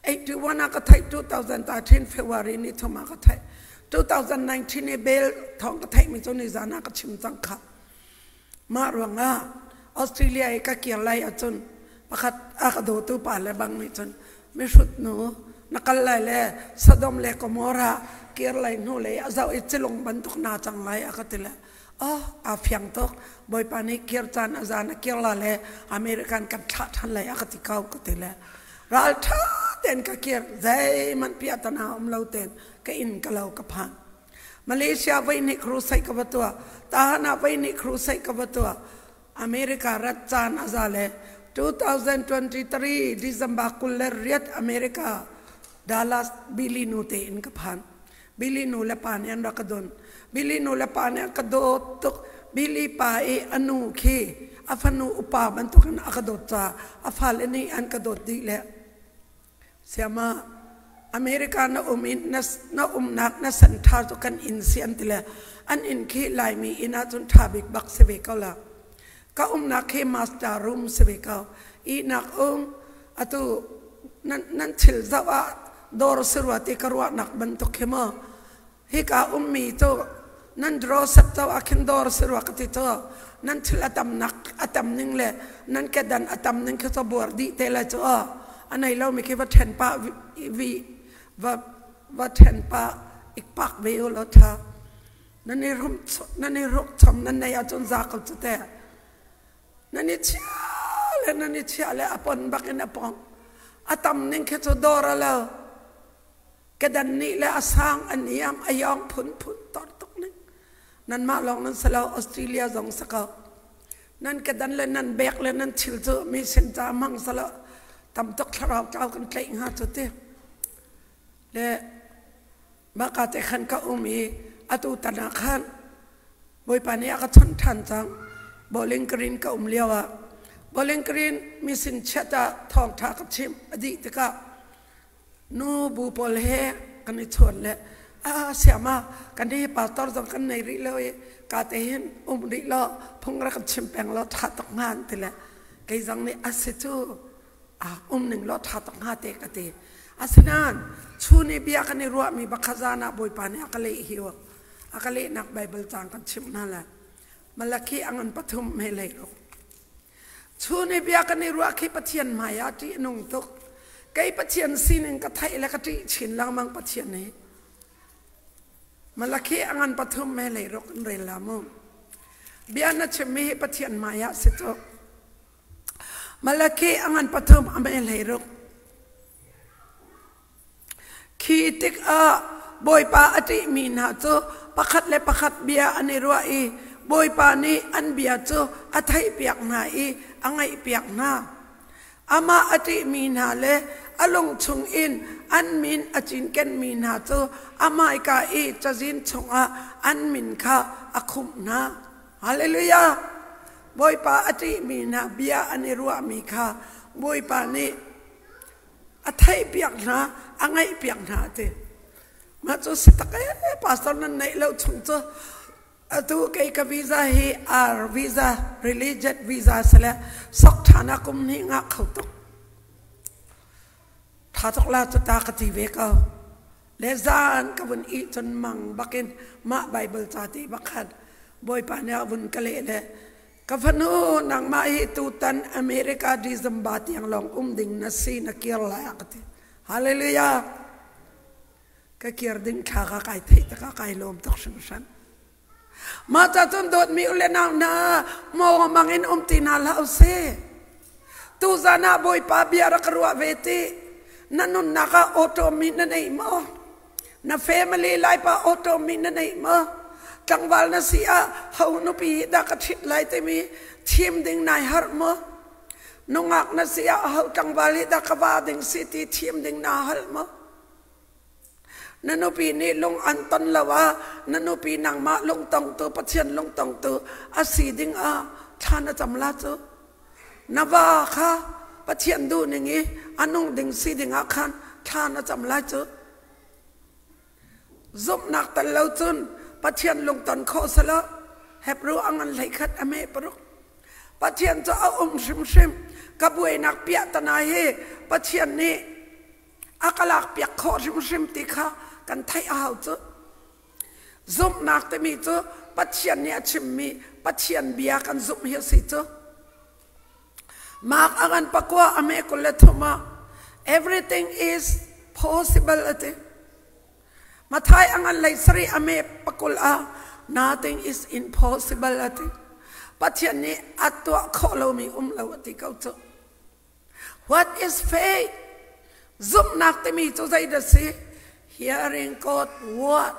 81 ah ka theih 2013 February ni thum ah ka theih 2019 i bel thawng ka theih mi cu ni zan ah ka chim cang kha mah ruangah Australia i ka kir lai ahcun pakhat a ka dawtu pa le bang nih cun mihrut nu na kal lai le Sodom le Gomorrah kir lai hnu lei a zoh i cilung bantuk na cang lai a ka ti le oh aa fiang tuk Bawipa nih kir caan a zan a kir la le American kan thlah ṭhan lai a ka ti ko ka ti le ral ṭha tein ka kir zeihmanh piahtana um lo tein ka inn ka lo ka phan Malaysia voi nih crusade ka va tuah Tahan ah voi nih crusade ka va tuah America rat caan a za le 2023 December 28 America Dallas Billy nu te in ka phan Billy nu le pa nih an rak ka don. Billy nu le pa nih an ka dawt tuk. Billy pa i a nu khi a fanu upa bantukin a ka dawt caah a fale nih an ka dawt dih le siama America na um in na, na umnak na san ṭha cu kan inn si an ti le an inn khi Laimi inn ahcun ṭha bik bak si ve ko la. Ka umnak khi master room si ve ko. Ihnak um atu nan, nan thil zoh ah dawr si rua ti ka ruahnak bantuk khi maw hika ummi cu nan draw sat co ah khin dawr si rua ka ti cu nan thil a tamnak a tam ning le nan kedan a tam ning khi cu buar dih te lai cu aw a nei lomi khi va ṭhen pah vi va va ṭhen pah ikpak ve u law ṭha nan i rum nan i ruk chom nan nei ahcun za ko cu te Nan i chia le nan i chia le a pon bak in a pong. A tam ning khi cu dawr a lo. Kedan nih le a sang a niam a yong phunphun tor tuk ning. Nanmah lawng nan si lo Australia zong si ko. Nan kedan le nan bek le nan thil cu mi sin ca hmang si lo. Tam tuk thlarau tlau kan tlaih hnga cu ti. Le mah ka te khan ka um i Atu tan ah khan Bawipa nih a ka chawnh ṭhan cang. Bowling Green ka um lio ah Bowling Green misin chiat ah thawngṭha ka chimh a dih tikah nu bu pawl he kan i chawn le a siama kan hi pastor zong kan nei rih lo i ka te hin um rih lo phung rak kan chim peng lo ṭha tuk hnga an ti le kei zong nih a si cu a um ning law ṭha tuk hnga te ka ti. Asinain chun i bia kan i ruahmi bakha zan ah Bawipa nih a ka leh hi a ka lehnak Baibal caang kan chimh hna lai. Malakhi a ngan pathum he lei ruk. Chun i bia kan i ruah khi Pathian hmai ah ṭih nung tuk. Kei Pathian sining ka theih le ka ṭih chin lengmang Pathian hi. Malakhi a ngan pathum he lei ruk in rel la mu. Bia na chimmi hi Pathian hmai ah si tuk. Malakhi a ngan pathum a mei 16. Khi tikah Bawipa a ṭihmi hna cu pakhat le pakhat bia an i ruah i Bawipa nih an bia cu a theihpiak hna i a ngaihpiak hna. Amah a ṭihmi hna le a lung chungin an min a cinkenmi hna cu a hmaika i cazin chungah an min kha a khumh hna. Hallelujah! Bawipa a ṭihmi hna bia an i ruahmi kha Bawipa nih a theihpiak hna, a ngaihpiak hna a ti. Mah cu si tak ee, pastor nan neih lo chung cu atu kei ka visa hi R visa, religious visa sile sok ṭhan ah kum hnih ngah kho tuk. Tha tuk la cu ta ka ti ve ko. Le zan ka vun ih cun mang bakin mah Bible ca ti bak khan Bawipa nih a vun ka leh le ka fanu nangmah hi tutan America December tiang lawng um ding na si na kir lai a ka ti. Hallelujah. Ka kir ding thla ka kai theih takah kai lawm tuk hringhran. Mah ca cun dawtmi u le nau hna maw mang in um ti hna hlah usih. Tuzan ah Bawipa bia rak ruah ve ti. Na nunnak ah auto mi na nei maw? Na family life ah auto mi na nei maw? Tlangval na si ah ho nupi hi dah ka ṭhit lai timi thim ding nai harh maw? Nungak na si ah ho tlangval hi dah ka va ding si ti thim ding naa halh maw? Na nupi nih lung an ton lo ah na nupi nangmah lungtongtu Pathian lungtongtu a si ding ah thla na cam la cu. Na va kha Pathian duh ning i a nung ding si ding ah khan thla na cam lai cu. Zumhnak tel lo cun Pathian lungton khawh selo Hebrew a ngan 11 a meh paruk. Pathian cu a um hrimhrim ka buainak piah tana hi Pathian nih a ka lakpiak khawh hrimhrim ti kha kan theih a hau cu. Zumhnak timi cu Pathian nih a chimmi Pathian bia kan zumh hi a si cu. Mark a ngan pakua a me 23 ah everything is possible a ti. Mathai a ngan lei sarih a me 20 ah nothing is impossible a ti. Pathian nih a tuah khawh lomi um lo a ti ko cu. What is faith? Zumhnak timi cu zeidah si? Hearing God word.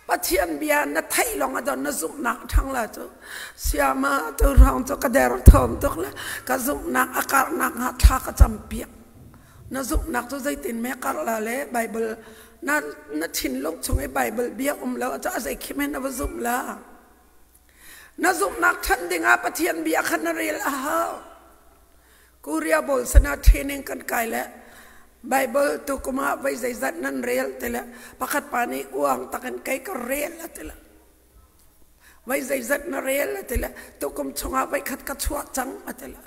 Pathian bia na theih lawng a don na zumhnak a ṭhang la cu. Siama tu hrawng cu ka der thawm tuk le ka zumhnak a karhnak hnga thla ka cam piak. Na zumhnak cu zeitin me karh la le Bible na na thinlung chung i Bible bia um lo cu a zei khim in na va zumh la. Na zumhnak ṭhan dingah Pathian bia kha na rel a hau. Korea bawl sana training kan kai le Bible tu kum ah voi zeizat nan rel ti le pakhat pa nih uang takin kei ka rel a ti le voi zeizat na rel a ti le tukum chungah voi khat ka chuah cang a ti le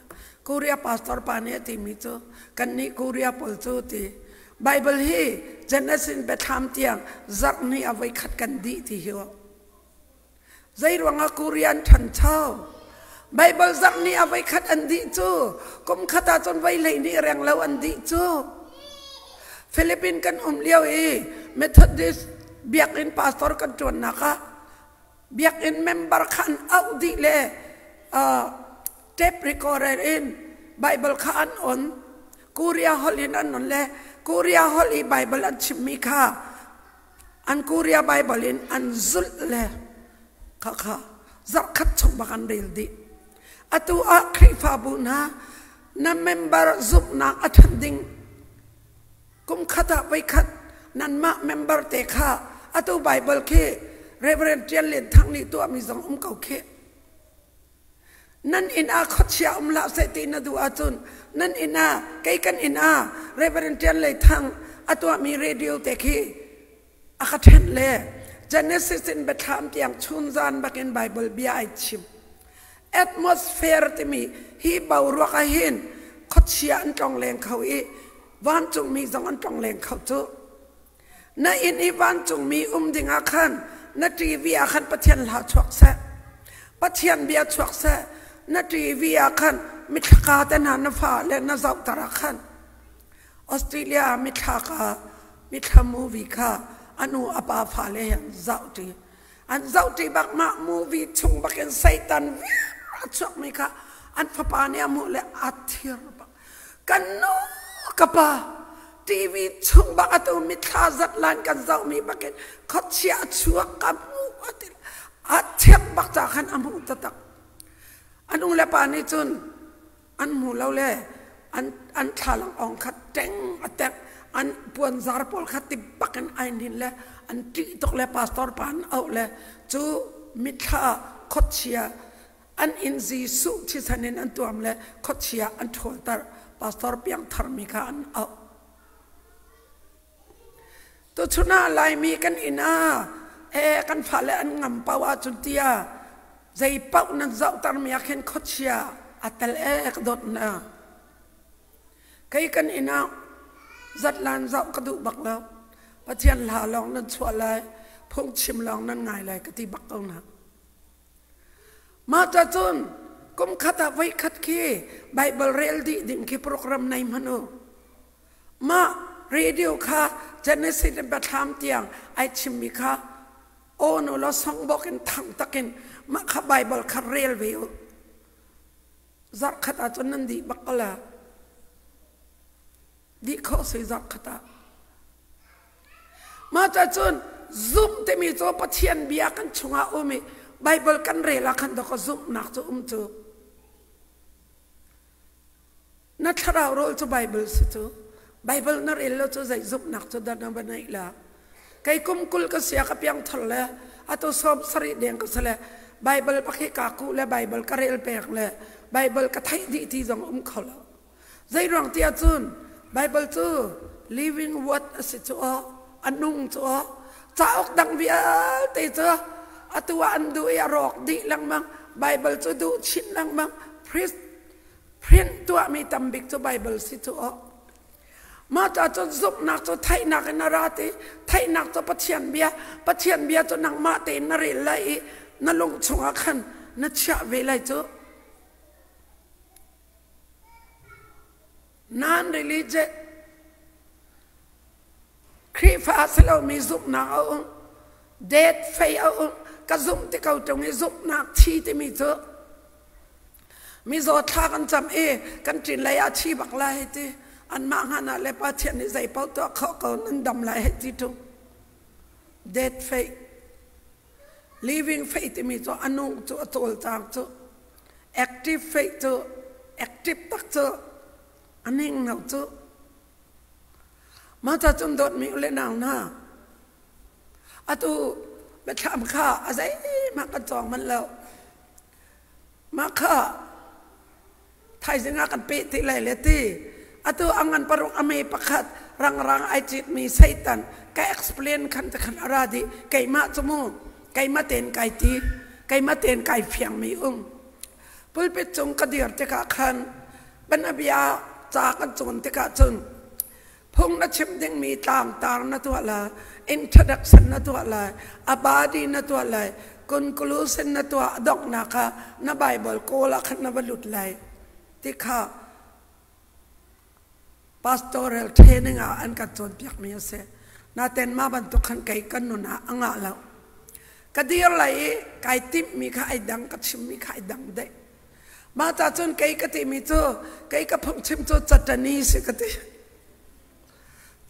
Korea pastor pa nih a timi cu kannih Korea pawl cu ti Bible hi Genesis Biathlam tiang zarh hnih ah voi khat kan dih ti hi Zeiruangah Korea an ṭhancho? Baibal zarh nih a voikhat an dih cu kum khat ah cun voi 12 reng lo an dih cu. Philippine kan um lio i Methodist biakinn pastor kan ṭuannak ah biakinn member kha an auh dih le tape recorder in Bible kha an on. Korea holh in an on le Korea holh i Bible an chimmi kha An Korea Bible in an zulh le khakha zarhkhat chung bak an rel dih. Atu ah Khrihfabu hna na member zumhnak a ṭhan ding kum khat ah voikhat nanmah member te kha atu Bible khi Reverend Ṭial Lian Thang nih tuahmi zong um ko khi. Nan inn ah khuachia um hlah seh ti na duh ahcun nan inn ah kei kan inn ah Reverend Ṭian Lei Thang a tuahmi radio te khi a ka ṭhen le Genesis in Biathlam tiang chunzan bakin Bible bia ai chim. Atmosphere timi hi boruak ah hin khuachia an tlong leng kho i vancungmi zong an tlong leng kho cu. Na inn i vancungmi um dingah khan na TV ah khan Pathian hla chuak seh. Pathian bia chuak seh. Na TV ah khan mithlaka te hna na fa le na zohter ah khan Australia ah mithla ka mithla movie kha anu apa fa le he an zohṭi. An zohṭi bak mah movie chung bakin Satan viar a chuakmi kha an fapa nih a hmuh le a thir bak. Kan nu ka pa TV chung bak atu mithla zat lan kan zohmi bakin khuachia a chuak ka hmuh a ti a thiak bak ca khan a hmuh taktak. A nu le pa nih cun an hmu lo le an an thlalang ong kha teng a tek an puanzar pawl kha ti bakin ai hnin le an ṭih tuk le pastor pa an auh le cu mithla khuachia an inn Jesuh thisen in an tuam le khuachia an ṭhawlter pastor piangthar mi kha an auh. Tuchun ah Laimi kan inn ah e kan fale an ngam pau ahcun tia zei paoh nan zohter mi ah khin khuachia a tel e ka dawt na. Kei kan inn ah zatlan zoh ka duh bak lo. Pathian hla lawng nan chuah lai, phungchim lawng nan ngai lai ka ti bak ko na. Mah ca cun kum khat ah voikhat khi Baibal rel dih ding khi program nei hmanh u. Mah radio kha Genesis in Biathlam tiang ai chimmi kha awn u law songbawk in thang takin mah kha Baibal kha rel ve u. Zarh khat ah cun nan dih bak ko la. Dih khawh si zarh khat ah. Mah cun zumh timi cu Pathian bia kan chungah um i Baibal kan rel ah khan dawk zumhnak cu um cu. Na thlarau rawl cu Baibal si cu. Baibal na rel lo cu zei zumhnak cu dah na va neih la. Kei kum 20 ka sia ka piang thar le atu 70 deng ka si le Baibal pakhi ka ku le Baibal ka rel pek le Baibal ka theih dih ti zong um kho lo. Zeiruang ti ahcun Baibal cu living word a si cu aw, a nung cu aw. Cauk dang vialte cu atu ah an duh i a rawk dih lengmang. Baibal cu duh chin lengmang. Print tuahmi tambik cu Baibal si cu aw. Mah ca cun zumhnak cu theihnak in a ra ti. Theihnak cu Pathian bia. Pathian bia cu nangmah tein na rel lai i na lung chungah khan na chiah ve lai cu. Non-religious Khrihfa a si lomi zumhnak a um. Dead faith a um. Ka zumh ti ko ṭung i zumhnak thi timi cu mizaw thla kan cam i kan ṭin lei ah thi bak lai hei ti. Anmah hngan ah le Pathian nih zei paoh tuah khawh ko nan dam lai hei ti ṭung. Dead faith. Living faith timi cu a nung cu a cawlcang cu. Active faith cu active tak cu a ning no cu. Mah ca cun dawtmi u le nau hna atu biathlam kha a zeihmanh kan cawng manh lo. Mah kha thaizing ah kan peh ti lai le ti atu a ngan paruk a me pakhat rangrang ai citmi Satan ka explain khan te khan a ra dih keimah cu mu keimah tein kai ti keimah tein kai fiangmi um pulpit cung ka dir tikah khan banabia ca kan cawn tikah cun phung na chim dingmi tlangtar na tuah lai introduction na tuah lai a body na tuah lai conclusion na tuah donghnak ah na bible kawl ah khan na va lut lai ti kha pastoral training ah an kan cawnpiakmi a si naten mah bantuk khan kei kan nun ah a ngah lo ka dir lai i kai timhmi kha ai dang ka chimmi kha ai dang deh Mah ta cun kei ka timi cu kei ka phungchim cu catani si ka ti.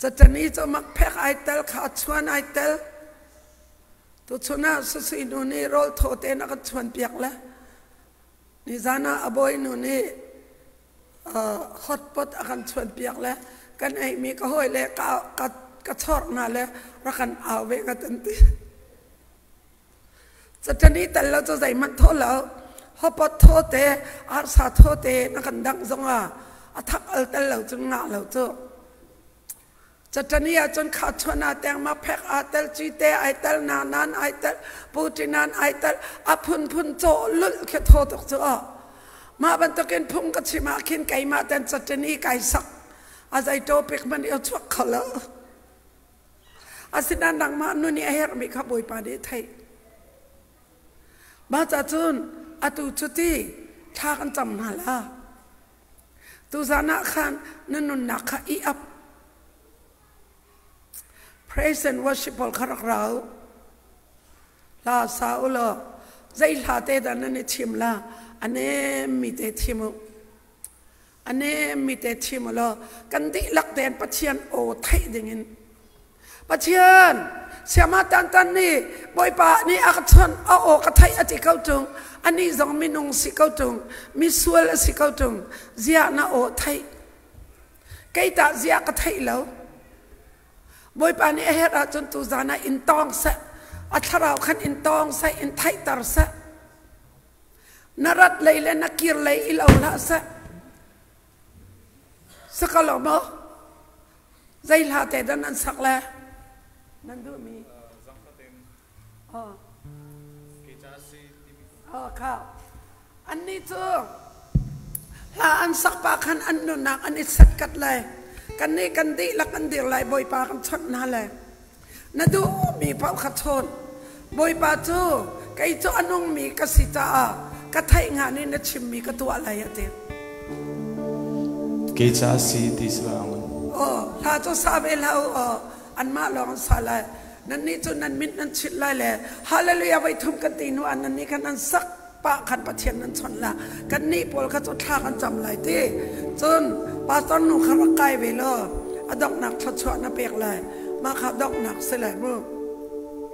Catani cu makphek ai tel kha chuan ai tel. Tuchun ah sasui nu nih rawl thaw tein a kan chuan piak le nizan ah a bawi nu nih hotpot a kan chuan piak le kan eimi ka hawi le ka ka ka chorh hna le rak kan au ve ka tan ti. Catani tel lo cu zeihmanh thaw lo. Hopot thaw te, arsa thaw te na kan dangh zongah a thak al tel lo cun ngah lo cu. Catani ahcun kha chuan aa teng ma phek aa tel, cite ai tel, nanan ai tel, putinan ai tel, a phunphun cawh lulh khi thaw tuk cu aw. Mah bantukin phung ka chim ah khin keimah ten catani kai sak. A zei topic hmanh i a chuak kho lo. Asinain nangmah nun i a herhmi kha Bawipa nih a theih. Mah ca cun atu cu ti thla kan cam hna la. Tuzan ah khan na nunnak kha i ap. Praise and worship pawl kha rak rau. Hla sa u law zei hla te dah nan i thim la a nemmi te thim u. A nemmi te thim u law kan dihlak tein Pathian aw theih dingin Pathian siama tantan nih Bawipa nih a ka chawnh a aw ka theih a ti ko ṭung anih zong minung si ko ṭung misual a si ko ṭung ziah na aw theih kei tah ziah ka theih lo Bawipa nih a herh ahcun tuzan ah in tawng seh a thlarau khan in tawng seh in theihter seh na rat lei le na kir lei i lo hlah seh saka lo maw zei hla te dah nan sak le nan duhmi oh kha annih cu hla an sak pa khan an nunnak an i setkat lai kannih kan dihlak kan dir lai Bawipa kan chawnh hna lai Na duhmi paoh kha chawn. Bawipa cu kei cu a nungmi ka si caah ka theih hnga nih na chimmi ka tuah lai a ti. Kei ca si ti si la ngun. Aw, hla cu sa ve hlah u aw, anmah lawng an sa lai. Nannih cu nan mit nan chit lai le Hallelujah voi thum kan ti hnu ah nannih khan nan sak pah khan Pathian nan chawnh la. Kannih pawl kha cu thla kan cam lai ti. Cun pastor nu kha rak kai ve law a donghnak thluachuah na pek lai. Mah kha donghnak si lai mu.